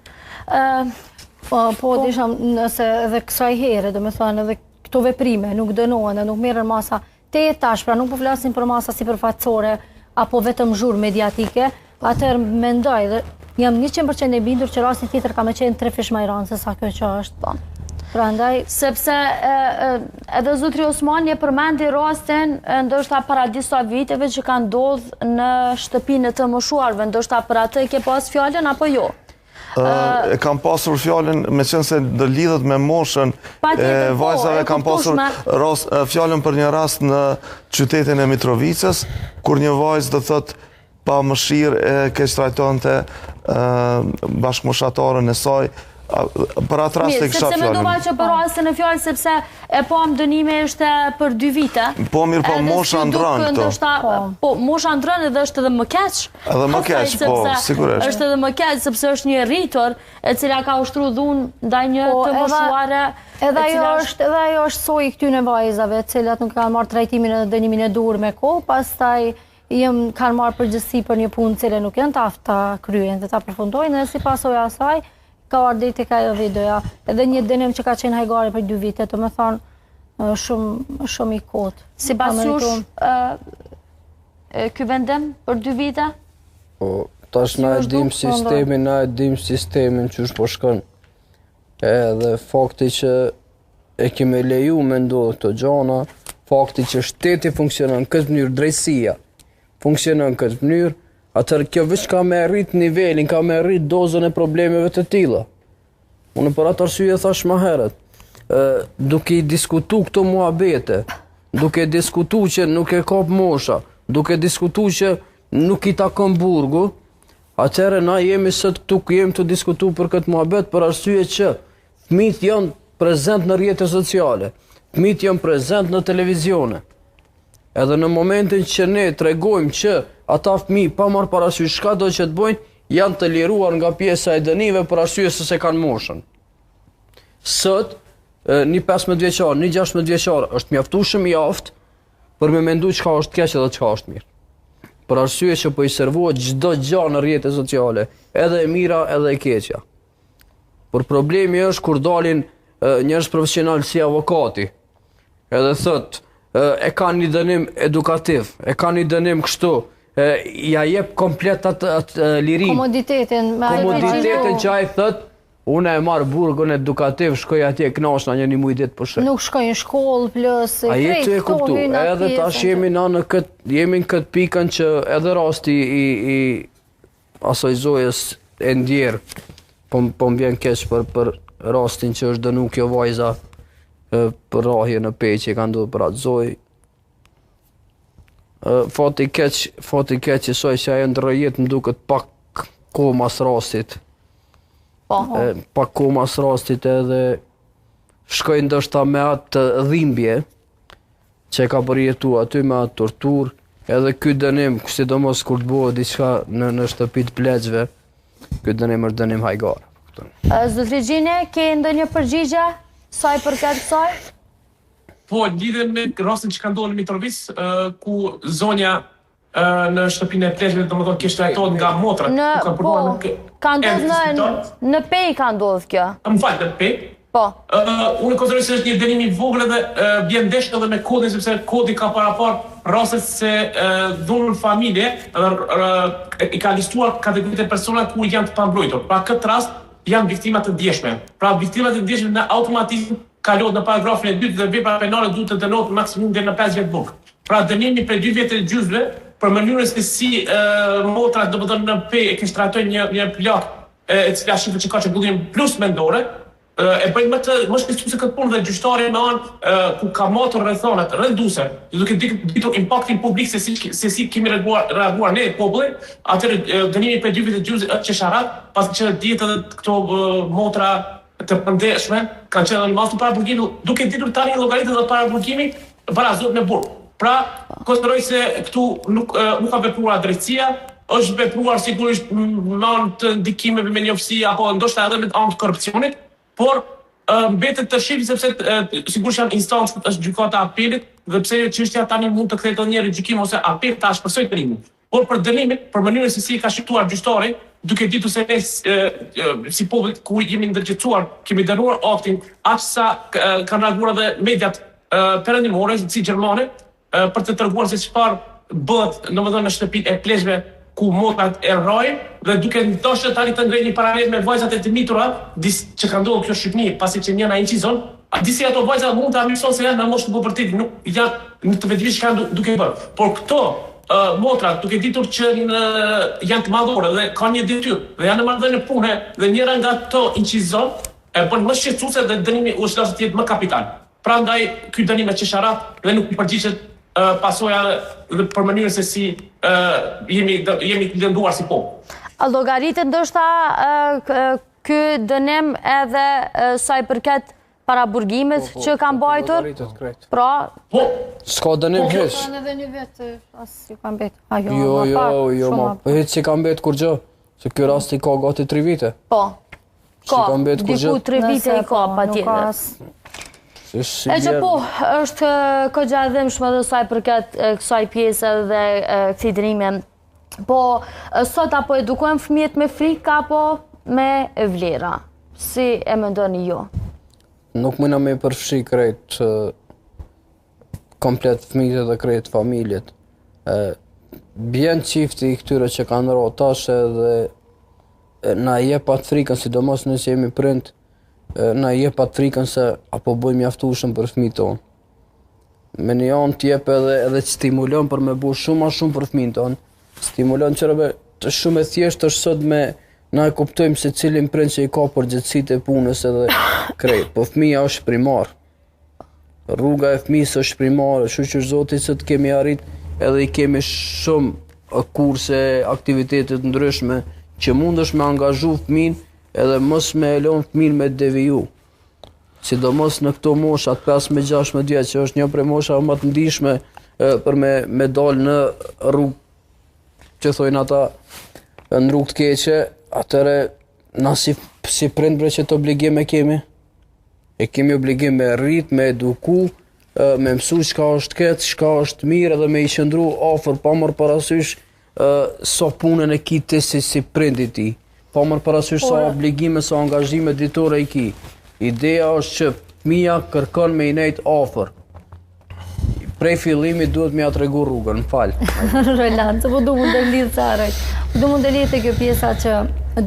Po, po, desha nëse edhe kësaj here, domethënë edhe këto veprime nuk dënohen dhe nuk merren masa të tash, pra nuk po flasim për masa sipërfaqësore apo vetëm zhurmë mediatike, atëherë mendoj dhe jam 100% e bindur që rasti tjetër ka me qenë trefish ma i rëndë se sa kjo që është. Po. Prandaj sepse edhe zotri Osmani e përmendi rastin ndoshta para disa viteve që ka ndodhur në shtëpinë e të moshuarve, ndoshta për atë e ke pas fjalën apo jo? E kam pasur fjalën, meqenëse ndërlidhet me moshën e po, vajzave, kam pasur fjalën për një rast në qytetin e Mitrovicës, kur një vajzë do thotë pa mëshirë e keqtrajtonte bashkëmoshataren e saj, për atë rast e kisha fjalën. Sepse mendova që për rastin në fjalë, sepse e pamë dënimi ishte për dy vite. Po, mirë, po, mosha ndron këto. Po. Po, mosha ndron edhe është edhe më keq. Edhe më keq, po, sigurisht. Është edhe më keq, sepse është një e rritur, e cila ka ushtru dhunë ndaj një po, të moshuare. Edhe ajo është, edhe ajo është soji i këtyne vajzave, të cilat nuk kanë marrë trajtimin edhe dënimin e duhur me kohë, pastaj Jem kanë marrë përgjegjësi për një punë të cilën nuk janë të aftë ta kryejnë dhe ta përfundojnë dhe si pasojë e asaj ka ardhur deri tek ajo videoja. Edhe një dënim që ka qenë hajgare për dy vite, domethënë shumë shumë i kotë. Sipas jush, ky vendim për dy vite? Po, tash na e dim sistemin, na e dim sistemin qysh po shkon. Edhe fakti që e kemi leju me ndodhë këto gjana, fakti që shteti funksionon në këtë mënyrë, drejtësia funksionon në këtë mënyrë, atëherë kjo veç ka me rrit nivelin, ka me rrit dozën e problemeve të tilla. Unë për atë arsye thash më herët, ë duke i diskutu këto muhabete, duke diskutu që nuk e kap mosha, duke diskutu që nuk i takon burgu, Atëherë na jemi sot këtu ku jemi tu diskutu për këtë muhabet për arsye që fëmijët janë prezent në rrjete sociale, fëmijët janë prezent në televizione. Edhe në momentin që ne tregojmë që ata fëmijë pa marrë parasysh çka do që të bëjnë, janë të liruar nga pjesa e dënimeve për arsye se s'e kanë moshën. Sot, një 15 vjeçar, një 16 vjeçar është mjaftueshëm i aftë për me mendu çka është keq edhe çka është mirë. Për arsye që po i servohet çdo gjë në rrjete sociale, edhe e mira edhe e keqja. Por problemi është kur dalin njerëz profesional si avokati, edhe thot e ka një dënim edukativ, e ka një dënim kështu, e, ja jep komplet atë, atë lirinë. Komoditetin. Me Komoditetin që ai thot, unë e marr burgun edukativ, shkoj atje knaqna një një muj ditë pushoj. Nuk shkoj në shkollë, plus, A je tu e kuptu, edhe tash jemi në në këtë, jemi në këtë pikën që edhe rasti i, i asaj zojës e ndjerë, po, po më vjen keq për, për rastin që është dënu kjo vajza e, për rrahje në Pejë që i ka ndodhur për atë zojë. Fati keq, fati keq i saj që ajo ndërroi jetë më duket pak kohë mas rastit. Po. E, pak kohë mas rastit edhe shkoi ndoshta me atë dhimbje që e ka përjetu aty me atë torturë, edhe ky dënim, sidomos kur të bëhet diçka në në shtëpi të pleqve, ky dënim është dënim hajgare. Zotri Gjini, ke ndonjë përgjigje sa i përket kësaj? Po, lidhur me rastin që ka ndodhur në Mitrovicë, ku zonja në shtëpinë e pleqve, domethënë kishte trajtohet nga motrat, në, ku ka po, në ka ndodhur në në Pejë ka ndodhur kjo. Më fal, në Pejë. Po. Uh, unë konsideroj se është një dënim i vogël edhe uh, bie ndesh edhe me kodin sepse kodi ka paraparë rastet se uh, dhunë në familje dhe uh, i ka listuar kategoritë e personave ku janë të pambrojtur. Pra këtë rast janë viktima të ndjeshme. Pra viktimat e ndjeshme në automatizëm kalohet në paragrafin e dytë dhe vepra penale duhet të dënohet maksimum deri në 5 vjet burg. Pra dënimi prej 2 vjet e gjysmë për mënyrën se si motrat domethënë në Pejë e kish trajtojnë një një plakë e cila shihet që ka çrregullim plus mendore, e bëjnë më të më shqetësuese këtë punë dhe gjyqtari me anë ku ka matur rrethanat rënduese, duke ditur impaktin publik se si se si kemi reaguar reaguar ne populli, atëherë dënimi prej 2 vjet e gjysmë është qesharak, pasi që dihet edhe këto motra të pandershme kanë qenë edhe në masë të paraburgimit, duke ditur tani llogaritet dhe paraburgimi barazohet me burg. Pra, konsideroj se këtu nuk nuk ka vepruar drejtësia, është vepruar sigurisht me anë të ndikimeve me njoftësi apo ndoshta edhe me anë të korrupsionit, por mbetet të shihim sepse sigurisht janë instancat, është gjykata e apelit dhe pse jo çështja tani mund të kthehet edhe një rigjykim ose apel ta ashpërsojë dënimin. Por për dënimin, për mënyrën se si e ka shqiptuar gjyqtari, duke ditur se ne si popull ku jemi ndërgjegjësuar, kemi dënuar aktin, aq sa kanë reaguar edhe mediat perëndimore, si gjermane, për të treguar se çfarë bëhet, domethënë në shtëpitë e pleqve ku motrat e rrahin dhe duke dashur tani të ngrejë një paralel me vajzat e të mitura dis, që ka ndodhur kjo Shqipëni, pasi që njëna incizon, a disi ato vajza mund të amnistohen se janë në moshë të pubertetit, nuk janë në të vetëdijshme çka janë duke bërë. Por këto motrat duke ditur që në, janë të madhore dhe kanë një detyrë dhe janë në marrëdhënie pune dhe njëra nga to incizon, e bën më shqetësuese dhe dënimi u është dashur të jetë më kapital. Prandaj ky dënim është qesharak dhe nuk i përgjigjet pasojave dhe për mënyrën se si jemi jemi të lënduar si popull. A llogaritet ndoshta ky dënim edhe sa i përket paraburgimit po, po, që kanë po, mbajtur? Pra, po, s'ka dënim po, hiç. Kanë edhe një vit as i kanë mbet. A jo, jo, jo, jo, ma hiç s'i ka mbet kurgjë. Se ky rast i ka gati 3 vite. Po. Ka, diku 3 vite i ka, pa tjetër. E që po, është kogja e dhimshme dhe sa i përket kësaj pjese dhe këtij dënimi. Po, sot a po edukojmë fëmijët me frikë apo me vlera? Si e mendoni ju? Nuk mujna me përfshi krejt komplet fëmijët dhe krejt familjet. Bjen çifti i këtyre që kanë ra tash edhe na jep atë frikën, sidomos nëse jemi prind, na jep atë frikën se a po bëjmë mjaftueshëm për fëmijët tonë. Me një anë të jep edhe edhe të stimulon për me bu shumë ma shumë për fëmijën tonë. Stimulon që rëbe, të shumë e thjeshtë është sot me na e kuptojmë secilin prind që i ka përgjegjësitë e punës edhe krejt. Po fëmija është primar. Rruga e fëmijës është primare, shyqyr Zotit sot kemi arrit edhe i kemi shumë kurse, aktivitete të ndryshme që mundesh me angazhu fëmin edhe mos me e lon fëmin me deviju. Sidomos në këto moshat 15-16 vjeç, që është një prej moshave më të ndjeshme për me me dal në rrugë që thojnë ata në rrugë të keqe, atëherë na si si prind bre qët obligim e kemi. E kemi obligim me rrit, me eduku, me mësu çka është keq, çka është mirë edhe me i qëndru afër pa marrë parasysh sa punën e ki ti si, si prind i tij, pa marrë parasysh sa obligime, sa angazhime ditore i ki. Ideja është që fëmija kërkon me i nejt afër. Prej fillimit duhet me ia tregu rrugën, më fal. Roland, se po du me u ndërlidh të arrej. Po du me u ndërlidh te kjo pjesa që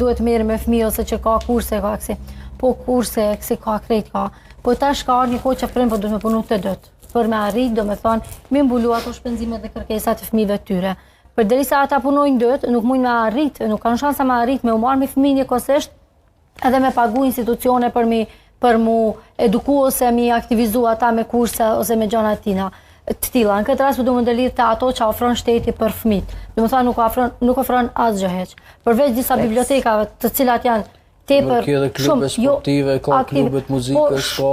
duhet merrem me fëmijë ose që ka kurse, ka kësi. Po kurse, kësi ka, krejt ka. Po tash ka ardhë një kohë që prind po duhet me punu të dytë. Për me arrit, domethonë, me mbulu ato shpenzimet dhe kërkesat e fëmijëve të tyre. Përderisa ata punojnë dytë, nuk mujnë me arrit, nuk kanë shansa me arrit me u marrë me fëmijë njëkohësisht, edhe me pagu institucione për mi për mu eduku ose mi aktivizu ata me kurse ose me gjana të tina të tilla. Në këtë rast po du me ndërlidh te ato që ofron shteti për fëmijët. Domethonë nuk ofron nuk ofron asgjë hiç. Përveç disa bibliotekave të cilat janë tepër shumë edhe klube jo, sportive, ka klube të muzikës, ka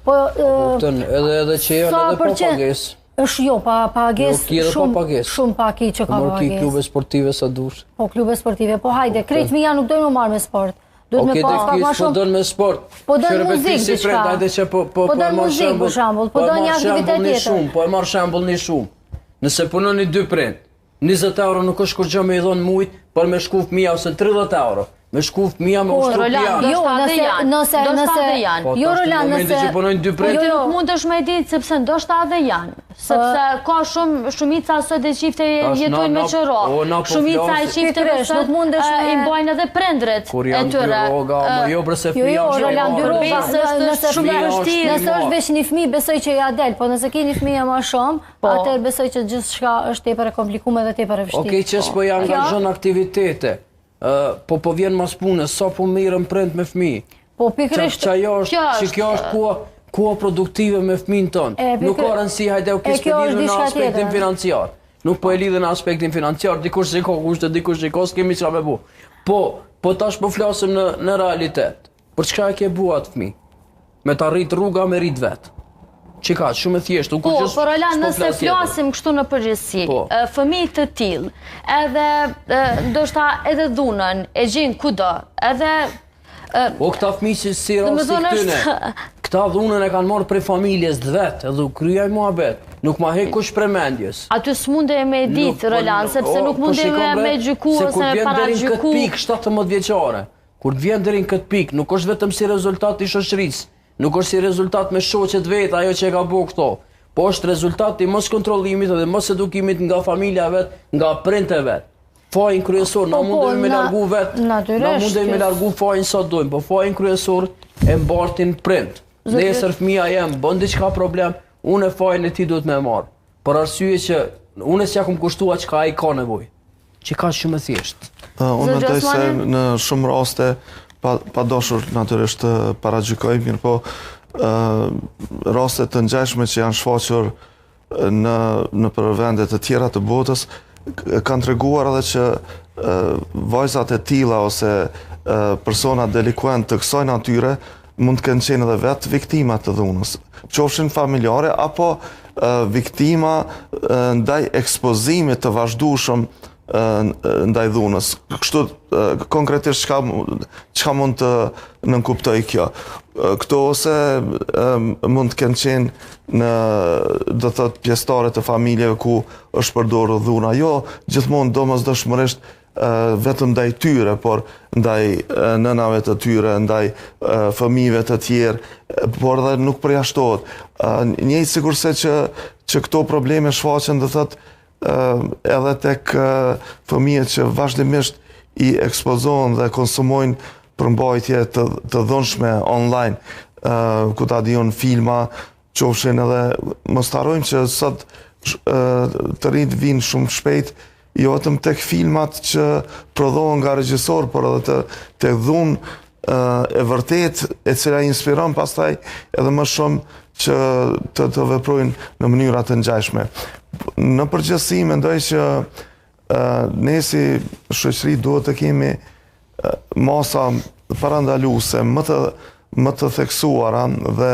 po kupton, edhe edhe që janë edhe pa pagesë. Është jo, pa pagesë, jo, shumë, pa pagesë. shumë pak i që ka po, pagesë. Po, klube sportive sa dush. Po, klube sportive, po hajde, krejt fëmija nuk dojnë me u marrë me sport. Duhet me pas pak ma shumë. Po don me sport. Po don muzikë diçka. Hajde që po po po don muzikë për shembull, po don një aktivitet tjetër. Shumë, po e marr shembull një shumë. Nëse punoni dy prind, 20 euro nuk është kurgjë me i dhon mujt për me shku fëmija ose 30 euro. Me shku fëmija me po, ushtru piano. Jo, nëse nëse nëse po, jo Roland, nëse që punojnë dy prind. Jo, jo, nuk mundesh me ditë sepse ndoshta edhe janë. Sepse ka shumë shumica sot e çifte jetojnë me qëro. Po shumica e çifteve sot nuk mundesh i mbajnë edhe prindrit e tyre. Rroga, më jo bre se jo, jo, Roland, dy rroga, nëse shumë e vështirë. Nëse është veç një fëmijë, besoj që ja del, po nëse ke një fëmijë më shumë, Po. Atëherë besoj që gjithçka është tepër e komplikume dhe tepër e vështirë. Okej, që s'po ja angazhon aktivitete. Ë, po po vjen mas punës, sa po merren prind me fëmijë. Po pikërisht. Që ajo është, që kjo është koha koha produktive me fëmijën tonë. Nuk ka rëndësi, hajde ok, s'po lidhë në aspektin financiar. Nuk po e lidhë në aspektin financiar, dikush s'i ka kushte, dikush s'i ka, s'kemi çka me bu. Po, po tash po flasim në në realitet. Për çka e ke bu atë fëmijë? Me ta rrit rruga me rrit vet. Qeka, shumë e thjeshtë, unë po, kurgjë Po, Roland, nëse flasim kështu në përgjithësi, po. fëmijë të tillë, edhe ndoshta edhe dhunën e gjejnë kudo, edhe Po këta fëmijë si si rasti këtyne. Këta dhunën e kanë marrë prej familjes të vet, edhe u kry ai muhabet. Nuk ma hek kush prej mendjes. Aty s'munde me ditë, Roland, sepse nuk po munde me gjyku ose me paragjyku. Se kur vjen deri në këtë pikë 17 vjeçare, Kur të vjen deri në këtë pikë, nuk është vetëm si rezultat i shoqërisë, nuk është si rezultat me shoqet vet ajo që e ka bo këto, po është rezultat i moskontrollimit dhe mosedukimit nga familja vet, nga prindët e vet. Fajin kryesor, na po, po, mundemi me largu vet, na mundemi me largu fajin sa dojmë, po fajin kryesor e mbartin prindt. Nesër fëmija jem bën diçka problem, unë fajin e tij duhet me marr. Për arsye që unë s'ja kom kushtua çka ai ka nevojë. Qeka shumë e thjeshtë. Unë mendoj se në shumë raste, pa, pa dashur natyrisht të paragjykoj, mirëpo raste të ngjashme që janë shfaqur në nëpër vende të tjera të botës, kanë treguar edhe që vajzat e tilla ose persona delikuent të kësaj natyre mund të kenë qenë edhe vetë viktima të dhunës, qofshin familjare apo viktima ndaj ekspozimit të vazhdueshëm ndaj dhunës. Kështu konkretisht çka çka mund të nënkuptojë kjo? Këto ose mund të kenë qenë në do të thotë pjesëtare të familjeve ku është përdorur dhuna. Jo gjithmonë domosdoshmërisht vetëm ndaj tyre, por ndaj nënave të tyre, ndaj fëmijëve të tjerë, por dhe nuk përjashtohet. Njëjtë sikurse që, që këto probleme shfaqen do thotë edhe tek fëmijët që vazhdimisht i ekspozohen dhe konsumojnë përmbajtje të, të dhunshme online, ku ta di unë filma, qofshin edhe mos të harrojmë që sot të rinjtë vijnë shumë shpejt, jo vetëm tek filmat që prodhohen nga regjisorë, por edhe të tek dhuna e vërtetë e cila inspiron pastaj edhe më shumë që të, të veprojnë në mënyra të ngjashme. Në përgjithësi mendoj që Ne si shoqëri duhet të kemi masa parandaluese më të më të theksuara dhe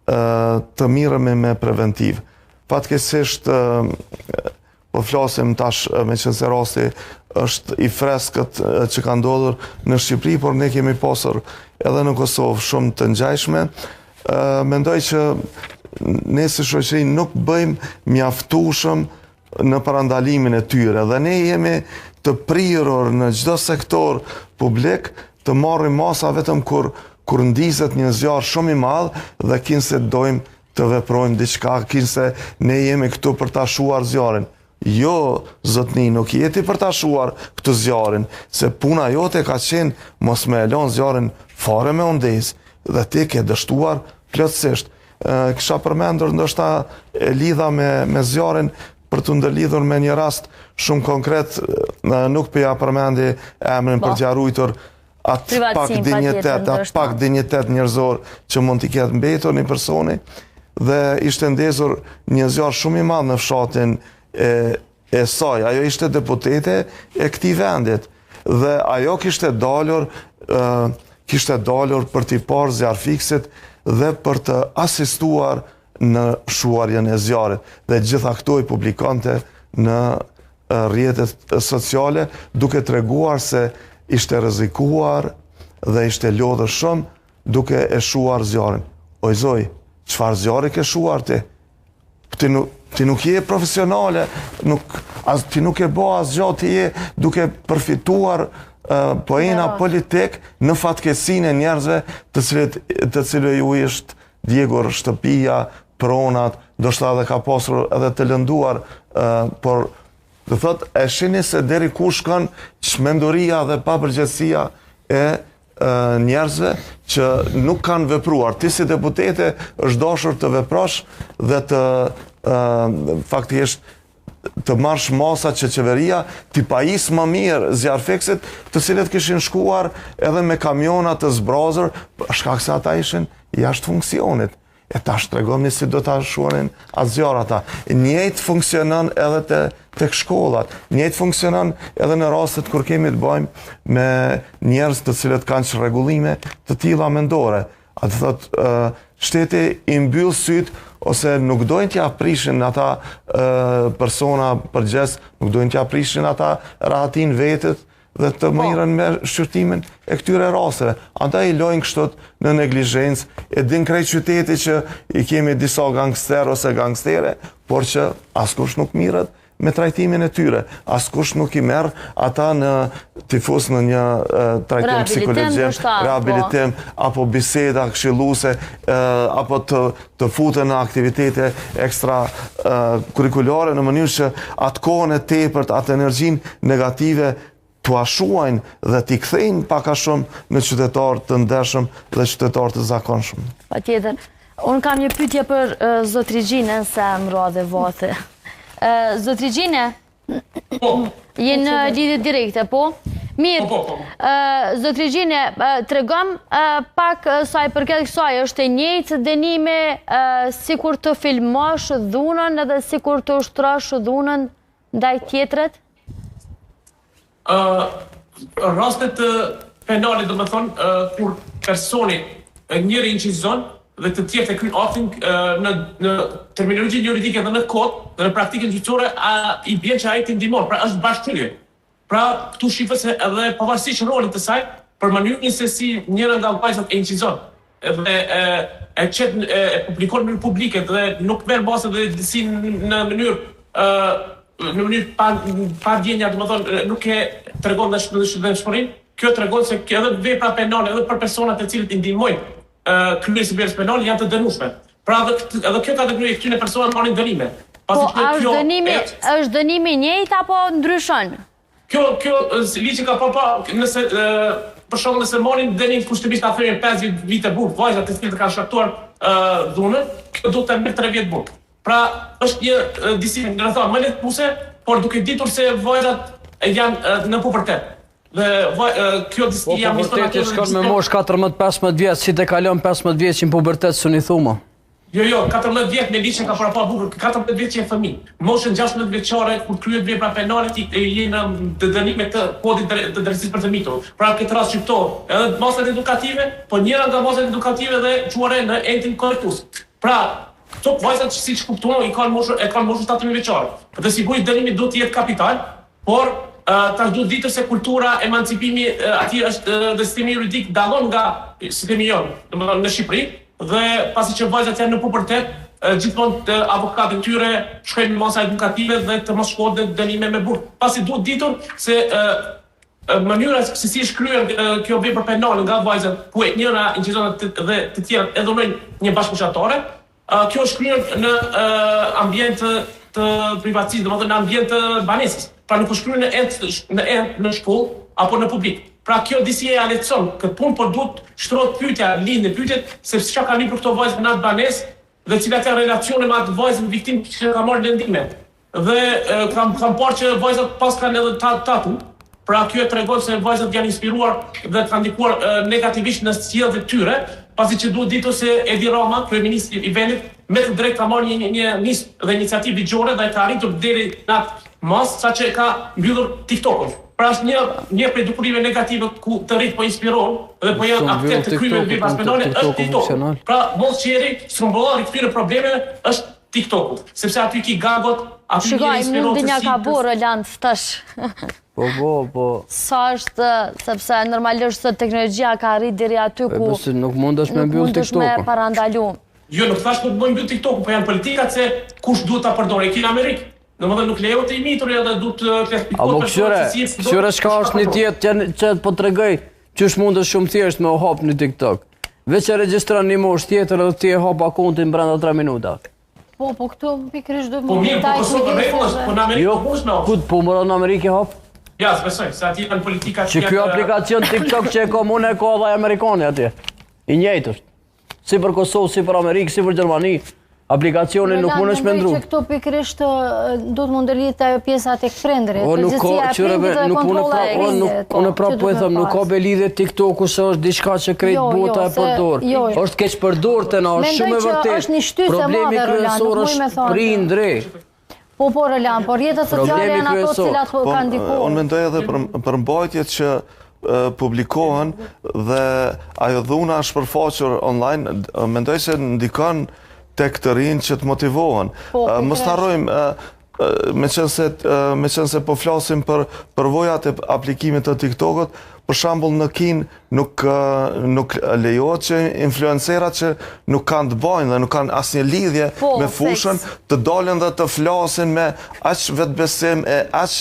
të merremi me preventivë. Fatkeqësisht po flasim tash meqenëse rasti është i freskët që ka ndodhur në Shqipëri, por ne kemi pasur edhe në Kosovë shumë të ngjajshme. Mendoj që ne si shoqëri nuk bëjmë mjaftueshëm në parandalimin e tyre dhe ne jemi të prirur në çdo sektor publik të marrim masa vetëm kur kur ndizet një zjarr shumë i madh dhe kinse dojmë të veprojmë diçka, kinse ne jemi këtu për ta shuar zjarrin. Jo, zotni, nuk je ti për ta shuar këtë zjarrin, se puna jote ka qenë mos me e lon zjarrin fare me u ndez dhe ti ke dështuar plotësisht. Kisha përmendur ndoshta e lidha me me zjarrin për të ndërlidhur me një rast shumë konkret, nuk po ja përmendi emrin për po. t'ia rujtur atë pak dinjitet, atë pak dinjitet njerëzor që mund t'i ketë mbetur një personi dhe ishte ndezur një zjarr shumë i madh në fshatin e e saj. Ajo ishte deputete e këtij vendit dhe ajo kishte dalur kishte dalur për t'i parë zjarrfikësit dhe për të asistuar në shuarjen e zjarrit dhe gjitha këto i publikonte në rrjetet sociale duke treguar se ishte rrezikuar dhe ishte lodhur shumë duke e shuar zjarrin. Oj zoj, çfarë zjarri ke shuar ti? Ti nuk, ti nuk je profesionale, nuk, as, ti nuk e bo asgjë, ti je duke përfituar uh, poena politik në fatkeqësinë e njerëzve të cilët, të cilëve ju është djegur shtëpia, pronat, ndoshta edhe ka pasur edhe të lënduar, uh, por do thotë e shini se deri ku shkon çmenduria dhe papërgjegjësia e njerëzve që nuk kanë vepruar. Ti si deputete është dashur të veprosh dhe të faktikisht të marrësh masa që qeveria t'i pajisë më mirë zjarrfikësit, të cilët kishin shkuar edhe me kamiona të zbrazur, shkak se ata ishin jashtë funksionit. E tash tregomni si do ta shuanin atë zjarr ata. Njëjtë funksionon edhe te, tek shkollat, njëjtë funksionon edhe në rastet kur kemi të bëjmë me njerëz të cilët kanë çrregullime të tilla mendore. A do thotë, shteti i mbyll sytë ose nuk dojnë t'ja prishin ata persona përgjegjës, nuk dojnë t'ja prishin ata rahatinë vetes, dhe të po. merren me shqyrtimin e këtyre rasteve. Andaj i lojnë kështu në neglizhencë, e din krejt qyteti që i kemi disa gangster ose gangstere, por që askush nuk merret me trajtimin e tyre. Askush nuk i merr ata në t'i fus në një trajtim psikologjik, po. rehabilitim, apo biseda këshilluese, apo të, të futen në aktivitete ekstra kurrikulare në mënyrë që atë kohën e tepërt, atë energjinë negative t'ua shuajnë dhe t'i kthejnë pak a shumë në qytetarë të ndershëm dhe qytetarë të zakonshëm. Patjetër. Unë kam një pyetje për zotri Gjinën se më ra dhe vathi. Zotri Gjine, Po. Je në lidhje direkte, po? Mirë, po, po, po. Zotri Gjine, tregom pak sa i përket kësaj, është e njëjtë dënimi sikur të filmosh dhunën edhe sikur të ushtrosh dhunën ndaj tjetrit? Rastet penale, domethënë, kur personi njëri incizon dhe të tjerët e kryejnë aktin në në terminologjinë juridike dhe në kod dhe në praktikën gjyqësore a i bjen që ai t'i ndihmon, pra është bashkëkryer. Pra këtu shifet se edhe pavarësisht rolit të saj, për mënyrën se si njëra nga vajzat e incizon dhe e e qet e publikon në mënyrë publike dhe nuk merr masa dhe si në mënyrë ë në mënyrë pa pa ndjenja, domethënë nuk e tregon dhe dhembshmërinë, kjo tregon se edhe vepra penale edhe për personat të cilët i ndihmojnë kryerjes së veprës penale janë të dënueshme. Pra edhe edhe kjo kategori e këtyre personave marrin dënime. Pasi po, a është dënimi, është dënimi i njëjtë apo ndryshon? Kjo kjo ligji ka pa pa nëse për shembull nëse marrin dënim kushtimisht ta themi 5 vite burg vajzat të cilët kanë shkaktuar dhunën, kjo duhet të merr 3 vjet burg. Pra, është një disi, rrethanë më lehtësuese, por duke ditur se vajzat janë në pubertet. Dhe kjo disi po, janë puberteti shkon me moshë 14-15 vjet, si të kalon 15 vjeç në pubertet s'un i thuma. Jo, jo, 14 vjet me ligj e ka parapa bukur, 14 vjet që je fëmijë. Në moshën 16 vjeçare kur kryhet vepra penale ti je në të dënime të kodit të drejtësisë për të mitur. Pra në këtë rast që këto edhe masat edukative, po njëra nga masat edukative dhe çuarje në entin korrektues. Pra, këto vajzat që siç kuptuam i kanë moshën e kanë moshën 17 vjeçare. Dhe sigurisht dënimi duhet të jetë kapital, por tash duhet ditur se kultura, emancipimi atje është dhe sistemi juridik dallon nga sistemi jonë, domethënë në Shqipëri, Dhe pasi që vajzat janë në pubertet, gjithmonë avokatët e tyre shkojnë me masa edukative dhe të mos shkohet në dënime me burg. Pasi duhet ditur se mënyra se si është kryer kjo vepër penale nga vajzat, ku njëra incizon dhe të tjerat e dhunojnë një bashkëmoshatare, kjo është kryer në ambient të privatësisë, domethënë në ambient të banesës. Pra nuk është kryer në ent, në ent, në shkollë apo në publik. Pra kjo disi e lehtëson këtë punë, por duhet shtrohet pyetja, lindin pyetjet se çka kanë hyrë këto vajza në atë banesë dhe cilat janë relacione me atë vajzën viktimë që ka marrë lëndime. Dhe kam kam parë që vajzat paskan edhe ta, tatu. Pra kjo e tregon se vajzat janë inspiruar dhe kanë ndikuar negativisht në sjelljet e tyre, pasi që duhet ditur se Edi Rama, kryeministri i vendit, me të drejtë ka marrë një një, një nismë dhe iniciativë ligjore dhe ka arritur deri në atë masë sa që e ka mbyllur TikTokun. Pra është një një prej dukurive negative ku të rinjtë po inspirohen dhe po janë aktorë të krimeve veprës penale është TikToku. Pra mollë strumbullari i këtyre problemeve është TikToku, sepse aty ki gagot, aty Shiko, ai mundin ja ka bo Roland tash. Po, po, po. Sa është, sepse normalisht sot teknologjia ka arrit deri aty ku... E, nuk mundesh me mbyll TikTokun. Nuk mundesh me parandalu. Jo, nuk thash nuk bëjmë mbyll TikTokun, po janë politikat se kush duhet ta përdorë. E ki në Amerikë. Domethënë nuk lejohet i mituri edhe duhet të klasifikohet Apo këqyre, këqyre çka është një tjetër që, që po tregoj, qysh mundesh shumë thjesht me u hap një TikTok. Veç e regjistron një moshë tjetër edhe ti e hap akontin brenda 3 minuta. Po, po këtu pikërisht duhet po, mirë, po Kosovë rregull është, po në Amerikë jo, po kush në Ku po më në Amerikë e hap? Ja, s'besoj, se atje janë politikat që ky aplikacion TikTok që e kam unë e ka edhe amerikani atje. I njëjtë është. Si për Kosovë, si për Amerikë, si për Gjermani, aplikacionin nuk mundesh me ndru. Që këtu pikërisht duhet me ndërlidh ajo pjesa tek prindërit, o, nuk ka, qyre be, nuk unë pra, o, nuk, unë pra po e them, nuk ka be lidhje TikToku se është diçka që krejt jo, bota jo, e përdor. Jo, jo. është keqpërdor te na, është shumë e vërtetë. Problemi kryesor është prindri. Po, po, Roland, po rrjetet sociale janë ato të cilat po, kanë ndikuar. Unë mendoj edhe për përmbajtjet që publikohen dhe ajo dhuna është shpërfaqur online, mendoj se ndikon tek të rinjtë që të motivohen. Po, Mos të harrojmë, meqenëse, meqenëse po flasim për përvojat e aplikimit të TikTokut, për shembull në Kinë nuk nuk lejohet që influencerat që nuk kanë të bajnë dhe nuk kanë asnjë lidhje po, me fushën të dalin dhe të flasin me aq vetëbesim e aq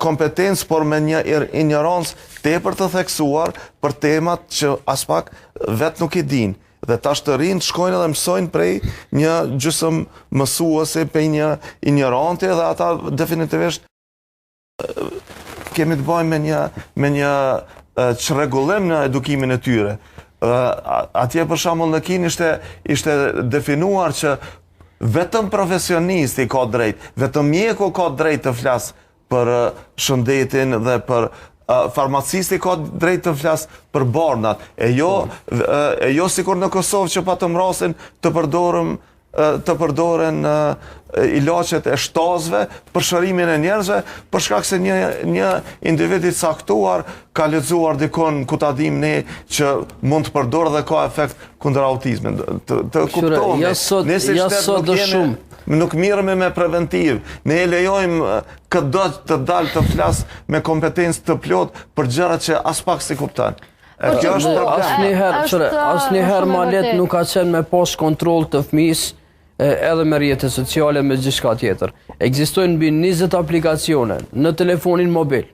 kompetencë, por me një injorancë tepër të theksuar për temat që aspak vetë nuk i dinë. Dhe tash të rinjtë shkojnë edhe mësojnë prej një gjysëm mësuesi, prej një injoranti dhe ata definitivisht kemi të bëjmë me një me një çrregullim në edukimin e tyre. Atje për shembull në Kinë ishte ishte definuar që vetëm profesionisti ka drejt, vetëm mjeku ka drejt të flas për shëndetin dhe për farmacisti ka drejt të flas për barnat. E jo po. e jo sikur në Kosovë që patëm rastin të përdorëm të përdoren ilaçet e shtazëve për shërimin e njerëzve, për shkak se një një individ i caktuar ka lexuar dikun ku ta dimë ne që mund të përdorë dhe ka efekt kundër autizmit. Të, të kuptohemi. Ja sot, ne si ja sot nuk jemi, shumë. Nuk merremi me preventiv. Ne e lejojmë këdo të dalë të flas me kompetencë të plotë për gjëra që aspak s'i kupton. E kjo është problem. Asnjëherë, qyre, asnjëherë ma lehtë nuk ka qenë me pas kontroll të fëmisë edhe me rrjete sociale, me gjithçka tjetër. Ekzistojnë mbi 20 aplikacione në telefonin mobil,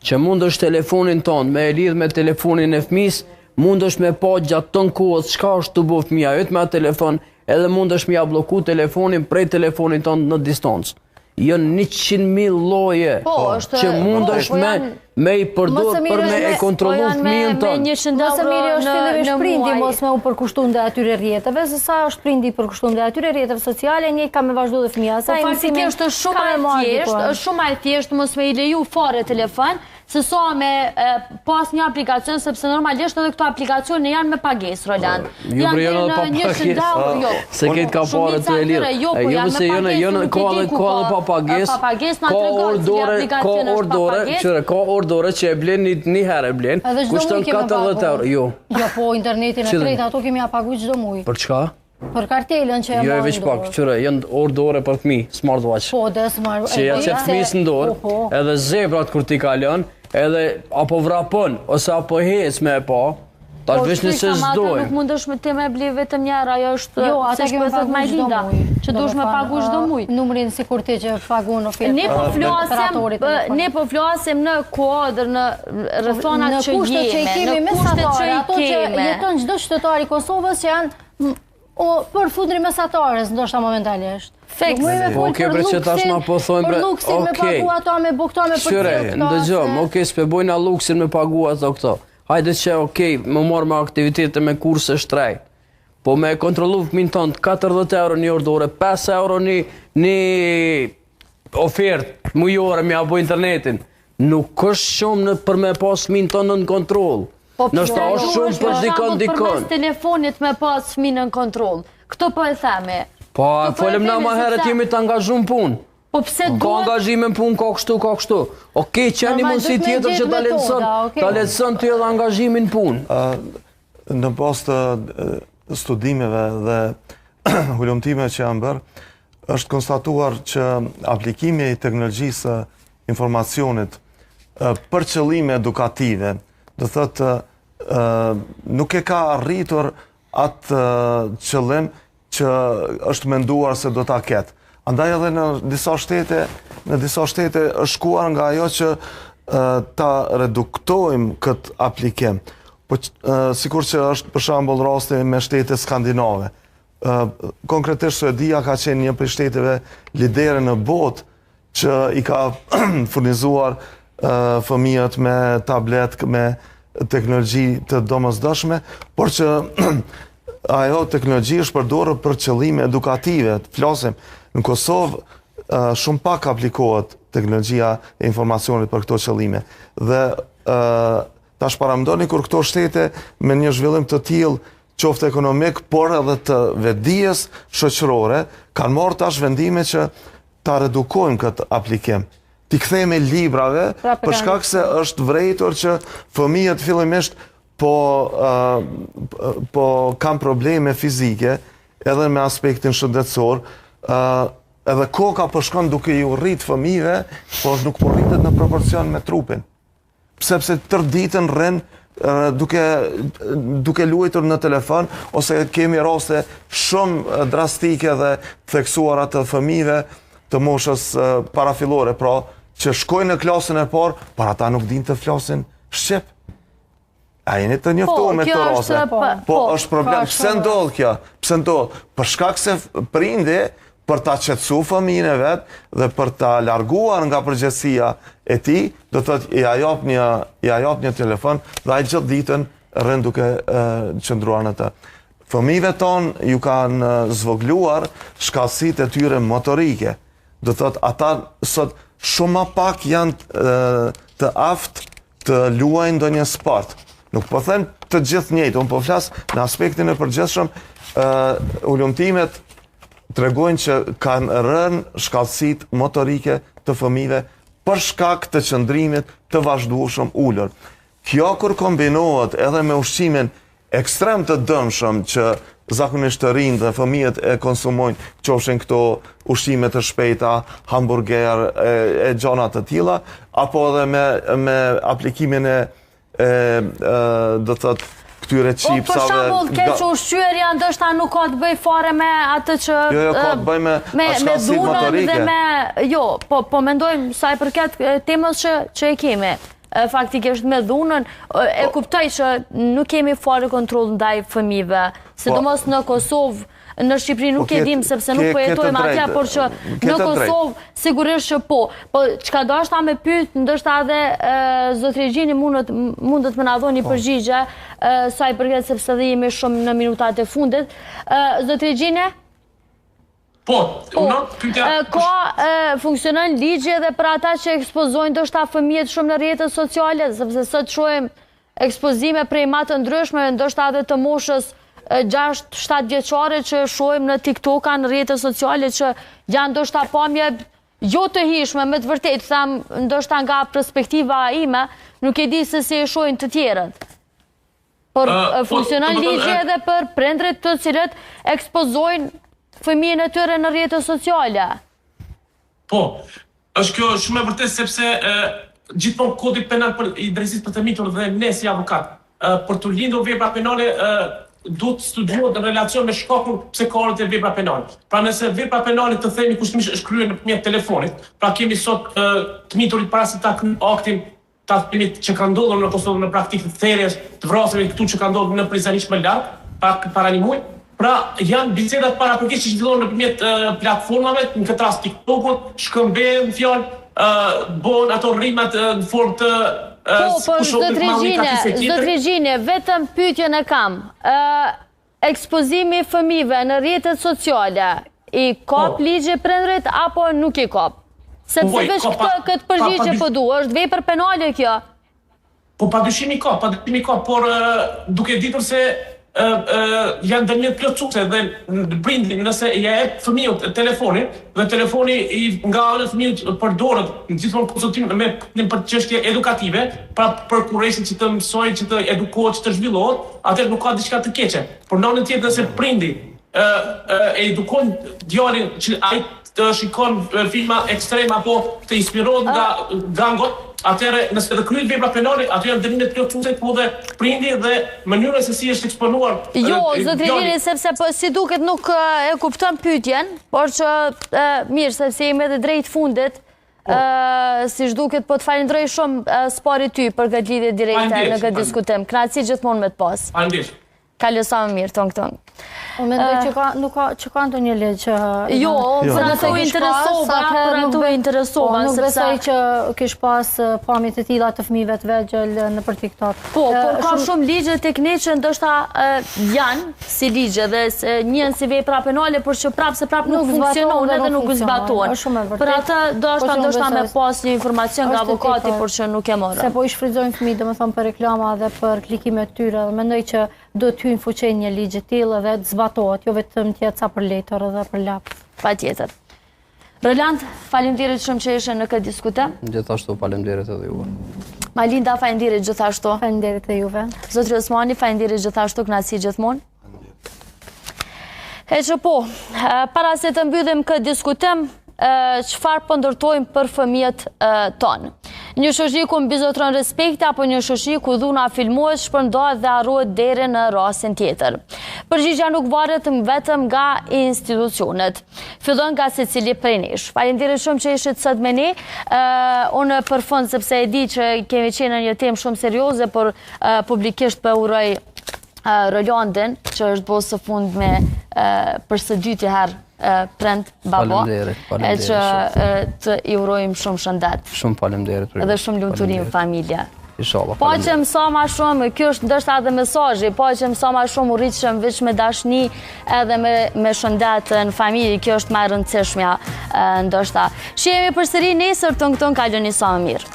që mundesh telefonin tonë me e lidh me telefonin e fëmisë, mundesh me pa gjatë tonë kohës çka është tu bo fëmija yt me atë telefon, edhe mundesh me ja blloku telefonin prej telefonit tonë në distancë. Janë 100.000 lloje po, është, që mundesh po, me me i përdor për me e kontrollu po fëmijën tonë. Me 100 euro Më së miri është fillimisht prindi mos me u përkushtu ndaj atyre rrjeteve, se sa është prindi i përkushtu ndaj atyre rrjeteve sociale, njëjtë ka me vazhdu dhe fëmija. Po faktikisht është shumë e thjeshtë, është shumë e thjeshtë mos me i leju fare telefon, Se sa me e, pas një aplikacion, sepse normalisht edhe këto aplikacione janë me pagesë, Roland. Jo, Janë bre, janë deri edhe në pa 100 pagesë. euro, jo. Se këtë ka pare Shumica të e lirë. atyre, Jo, po E, jo, janë me se janë, pagesë, janë, nuk ka e edhe di ku ka edhe pa pagesë. Pa pagesë na Ka tregon orë cili dore, ka aplikacion orë është pa dore, pagesë. qyre, ka orë dore që e blen një, një herë e blen, Edhe çdo kushton muj kemi 40 pagu. euro. Jo. Jo, po internetin e Cilën? krejt ato kemi ja pagu çdo muj. Për çka? Për kartelën që e Jo, e marrin veç pak, dorë. qyre, janë orë dore për fëmijë, smartwatch. Po, dhe smart. Që ja qet fëmijës në dorë, Po, po. edhe zebrat kur ti kalon, edhe apo vrapon, ose apo hec me e pa, tash Po, veç shkruaj, nëse ama atë s'dojmë. Nuk mundesh me ti me ble vetëm një herë, ajo është Jo, ata siç po kemi e thot pagu çdo Majlinda, muj. që duhesh me pagu çdo ë, muj. Numrin sikur ti që pagun ofertë. Ne po flasim, operatorit ë, telefonik. ne po flasim në kuadër, në rrethonat në që kushtet që i jemi, kemi në kushtet që mesatare, i ato që kemi. jeton çdo qytetar i Kosovës që janë m, o për fundri mesatares ndoshta momentalisht. Fiks. Nuk muj me Po, fol okej, për bre, që tash luksin, na po thojmë, për bre, luksin me okej. pagu ato, me bu këto, me Qyre, përcjell këto. ndëgjom, se- okej, s'pe bojna luksin me pagu ato këto. Hajde që okej, më morë me aktivitete, me kurse shtrejt. Po me kontrollu fëmin tonë 40 euro një orë dore, 5 euro një, një ofertë mujore me ja bo internetin. Nuk është shumë në, për me pas fëmin tonë në kontroll. Po Nështë pse është shumë duhesh, për dikon shembull, dikon. Përmes telefonit me pas fëmijën në kontroll. Këto po e themi. Po, Këto po e folëm na themi, ma herët sepse- jemi të angazhu në punë. Po pse Ka duhet angazhime në punë, ka kështu, ka kështu. Okej, që një Normal, mundësi duhet me tjetër gjetë që ta metoda, lehtëson, okej. ta lehtëson ty edhe angazhimin në punë. Në bazë të e, studimeve dhe hulumtimeve që janë bërë, është konstatuar që aplikimi i teknologjisë së informacionit e, për qëllime edukative, do thotë e, nuk e ka arritur atë e, qëllim që është menduar se do ta ketë. Andaj edhe në disa shtete, në disa shtete është shkuar nga ajo që e, ta reduktojmë këtë aplikim. Po që- e, sikur që është për shembull rasti me shtete skandinave. Ë, konkretisht Suedia ka qenë një prej shteteve lidere në botë që i ka furnizuar ë, fëmijët me tablet, me teknologji të domosdoshme, por që ajo teknologji është përdorur për qëllime edukative. Të Flasim, në Kosovë ë, shumë pak aplikohet teknologjia e informacionit për këto qëllime. Dhe ë, tash paramendoni kur këto shtete me një zhvillim të tillë qoftë ekonomik, por edhe të vetdijes shoqërore, kanë marrë tash vendime që ta redukojmë këtë aplikim. T'i kthehemi librave, Prapë për kanë shkak se është vrejtur që fëmijët fillimisht po, ë, po kanë probleme fizike, edhe me aspektin shëndetësor, ë, edhe koka po shkon duke ju rrit fëmijëve, por nuk po rritet në proporcion me trupin sepse tërë ditën rrin ë, duke duke luajtur në telefon ose kemi raste shumë ë, drastike dhe të theksuara të fëmijëve të moshës ë, parafillore, pra që shkojnë në klasën e parë, por ata nuk dinë të flasin shqip. A jeni të njoftuar Po, me kjo këto është, raste? po, Po, po, është problem. ka Pse shumë ndodh kjo? Pse ndodh? Për shkak se f- prindi për ta qetësu fëmijën e vet dhe për ta larguar nga përgjegjësia e tij, do të thotë ja jap një ja jap një telefon dhe ai gjithë ditën rrin duke e, qëndruar në të. Fëmijëve tonë ju kanë e, zvogluar shkallësitë e tyre motorike. Do të thotë ata sot shumë ma pak janë e, të aftë të luajnë ndonjë sport. Nuk po them të gjithë njëjtë, unë po flas në aspektin e përgjithshëm, ë hulumtimet tregojnë që kanë rënë shkallësitë motorike të fëmijëve për shkak të qëndrimit të vazhdueshëm ulur. Kjo kur kombinohet edhe me ushqimin ekstrem të dëmshëm që zakonisht të rinjt dhe fëmijët e konsumojnë, qofshin këto ushqime të shpejta, hamburger e, e gjana të tilla, apo edhe me me aplikimin e e, e do të thotë këtyre Po, për çipsave. shembull, keq ga- ushqyerja ndoshta nuk ka të bëj fare me atë që Jo, jo, ka të bëj me me me ashkallësitë dhunën motorike. dhe me jo, po po mendojmë sa i përket e, temës që që e kemi. E, Faktikisht me dhunën, e e Po. kuptoj që nuk kemi fare kontroll ndaj fëmijëve, sidomos në Kosovë, në Shqipëri nuk Po, e ke- dim sepse ke- nuk po ke të jetojmë atje, drejtë, por që ke në të drejtë. Kosovë sigurisht që po. Po çka dashta me pyet, ndoshta edhe e, zotri Gjini mundet mundet më na dhoni Po. përgjigje e, sa i përket sepse edhe jemi shumë në minutat e fundit. E, Zotri Gjini? Po, po pyetja. Ka funksionon ligji edhe për ata që ekspozojnë ndoshta fëmijët shumë në rrjetet sociale, sepse sot shohim ekspozime prej ma të ndryshme, ndoshta edhe të moshës 6-7 vjeçare që shohim në TikTok-a në rrjetet sociale që janë ndoshta pamje jo të hijshme, me të vërtetë, them, ndoshta nga perspektiva ime, nuk e di se si e shohin të tjerët. Por po, funksionon ligji edhe për prindërit të cilët ekspozojnë fëmijën e tyre në rrjetet sociale. Po, është kjo shumë e vërtetë sepse gjithmonë kodi penal për i drejtësisë për të mitur dhe ne si avokat, për të lindur vepra penale duhet të studiohet në relacion me shkakun pse ka ardhur te vepra penale. Pra nëse vepra penale të themi kushtimisht është kryer nëpërmjet telefonit, pra kemi sot të miturit para se ta kryejnë aktin ta themi që ka ndodhur në Kosovë në praktikë të therjes, të vrasjeve këtu që ka ndodhur në Prizren hiç më larg, pak para një muaj. Pra janë bisedat paraprake që zhvillohen nëpërmjet platformave, në këtë rast TikTokut, shkëmbehen fjalë, bëhen ato rimat në formë të Po, po, zotri Gjini, zotri Gjini, vetëm pyetjen e kam. Ekspozimi i fëmijëve në rrjetet sociale, i kap po. ligji prindërit apo nuk i kap? Sepse po, veç këtë këtë përgjigje po du, është vepër penale kjo? Po padyshim i kap, padyshim i kap, por duke ditur se janë ndërmjet plotësuese dhe prindi nëse ia jep fëmijës telefonin dhe telefoni i nga ana e fëmijës përdoret gjithmonë konsultim me prindin për çështje edukative, pra për kureshtjen që të mësojë, që të edukohet, që të zhvillohet, atëherë nuk ka diçka të keqe. Por në anën tjetër nëse prindi ë e edukon djalin që ai të shikon filma ekstrem apo të inspirohet nga gangot, atëherë nëse edhe kryhet vepra penale, aty janë dënimet plotësuese ku dhe prindi dhe mënyra se si është eksponuar Jo, zotri Gjini, sepse po si duket nuk e kupton pyetjen, por që mirë, sepse jemi edhe drejt fundit, Po. Siç duket, po të falënderoj shumë së pari ty për këtë lidhje direkte në këtë diskutim. Kënaqësi gjithmonë me të pas. Faleminderit. Kalo sa më mirë, tong tong. Unë mendoj që ka nuk ka që ka ndonjë ligj që Jo, jo. për ato u interesova, për ato u interesova, po, nuk besoj që kish pas pamje të tilla të fëmijëve të vegjël nëpër TikTok. Po, por ka shumë ligje tek ne që ndoshta janë si ligje dhe njihen si vepra penale, por që prapë se prapë nuk funksionon edhe nuk zbatohen. Për atë do po ndoshta me pas një informacion nga avokati, por që nuk e morëm. Se po i shfrytëzojnë fëmijët, domethënë për reklama dhe për klikime të tyre, dhe mendoj që do të hyjë në fuqi një ligj i tillë dhe të zbatohet, jo vetëm të jetë sa për letër dhe për laps. Patjetër. Roland, faleminderit shumë që ishe në këtë diskutim. Gjithashtu faleminderit edhe juve. Malinda, faleminderit gjithashtu. Faleminderit edhe juve. Zotri Osmani, faleminderit gjithashtu, kënaqësi gjithmonë. E që po, para se të mbyllim këtë diskutim, çfarë po ndërtojmë për fëmijët tonë. Një shoqëri ku mbizotëron respekti apo një shoqëri ku dhuna filmohet, shpërndahet dhe harrohet deri në rastin tjetër. Përgjigja nuk varet vetëm nga institucionet. Fillon nga secili prej nesh. Faleminderit shumë që ishit sot me ne. Unë për fund sepse e di që kemi qenë në një temë shumë serioze, por publikisht po e uroj Rolandin, që është bo së fundmi për së dyti herë prind baba. Faleminderit, faleminderit. E që të i urojmë shumë shëndet. Shumë faleminderit për ju. Edhe shumë lumturi në familje. Inshallah. Paçim sa ma shumë, kjo është ndoshta edhe mesazhi, paçim sa ma shumë u rritshim veç me dashni edhe me, me shëndet në familje, kjo është ma e rëndësishmja ndoshta. Shihemi përsëri nesër të këtën kaloni sa më mirë.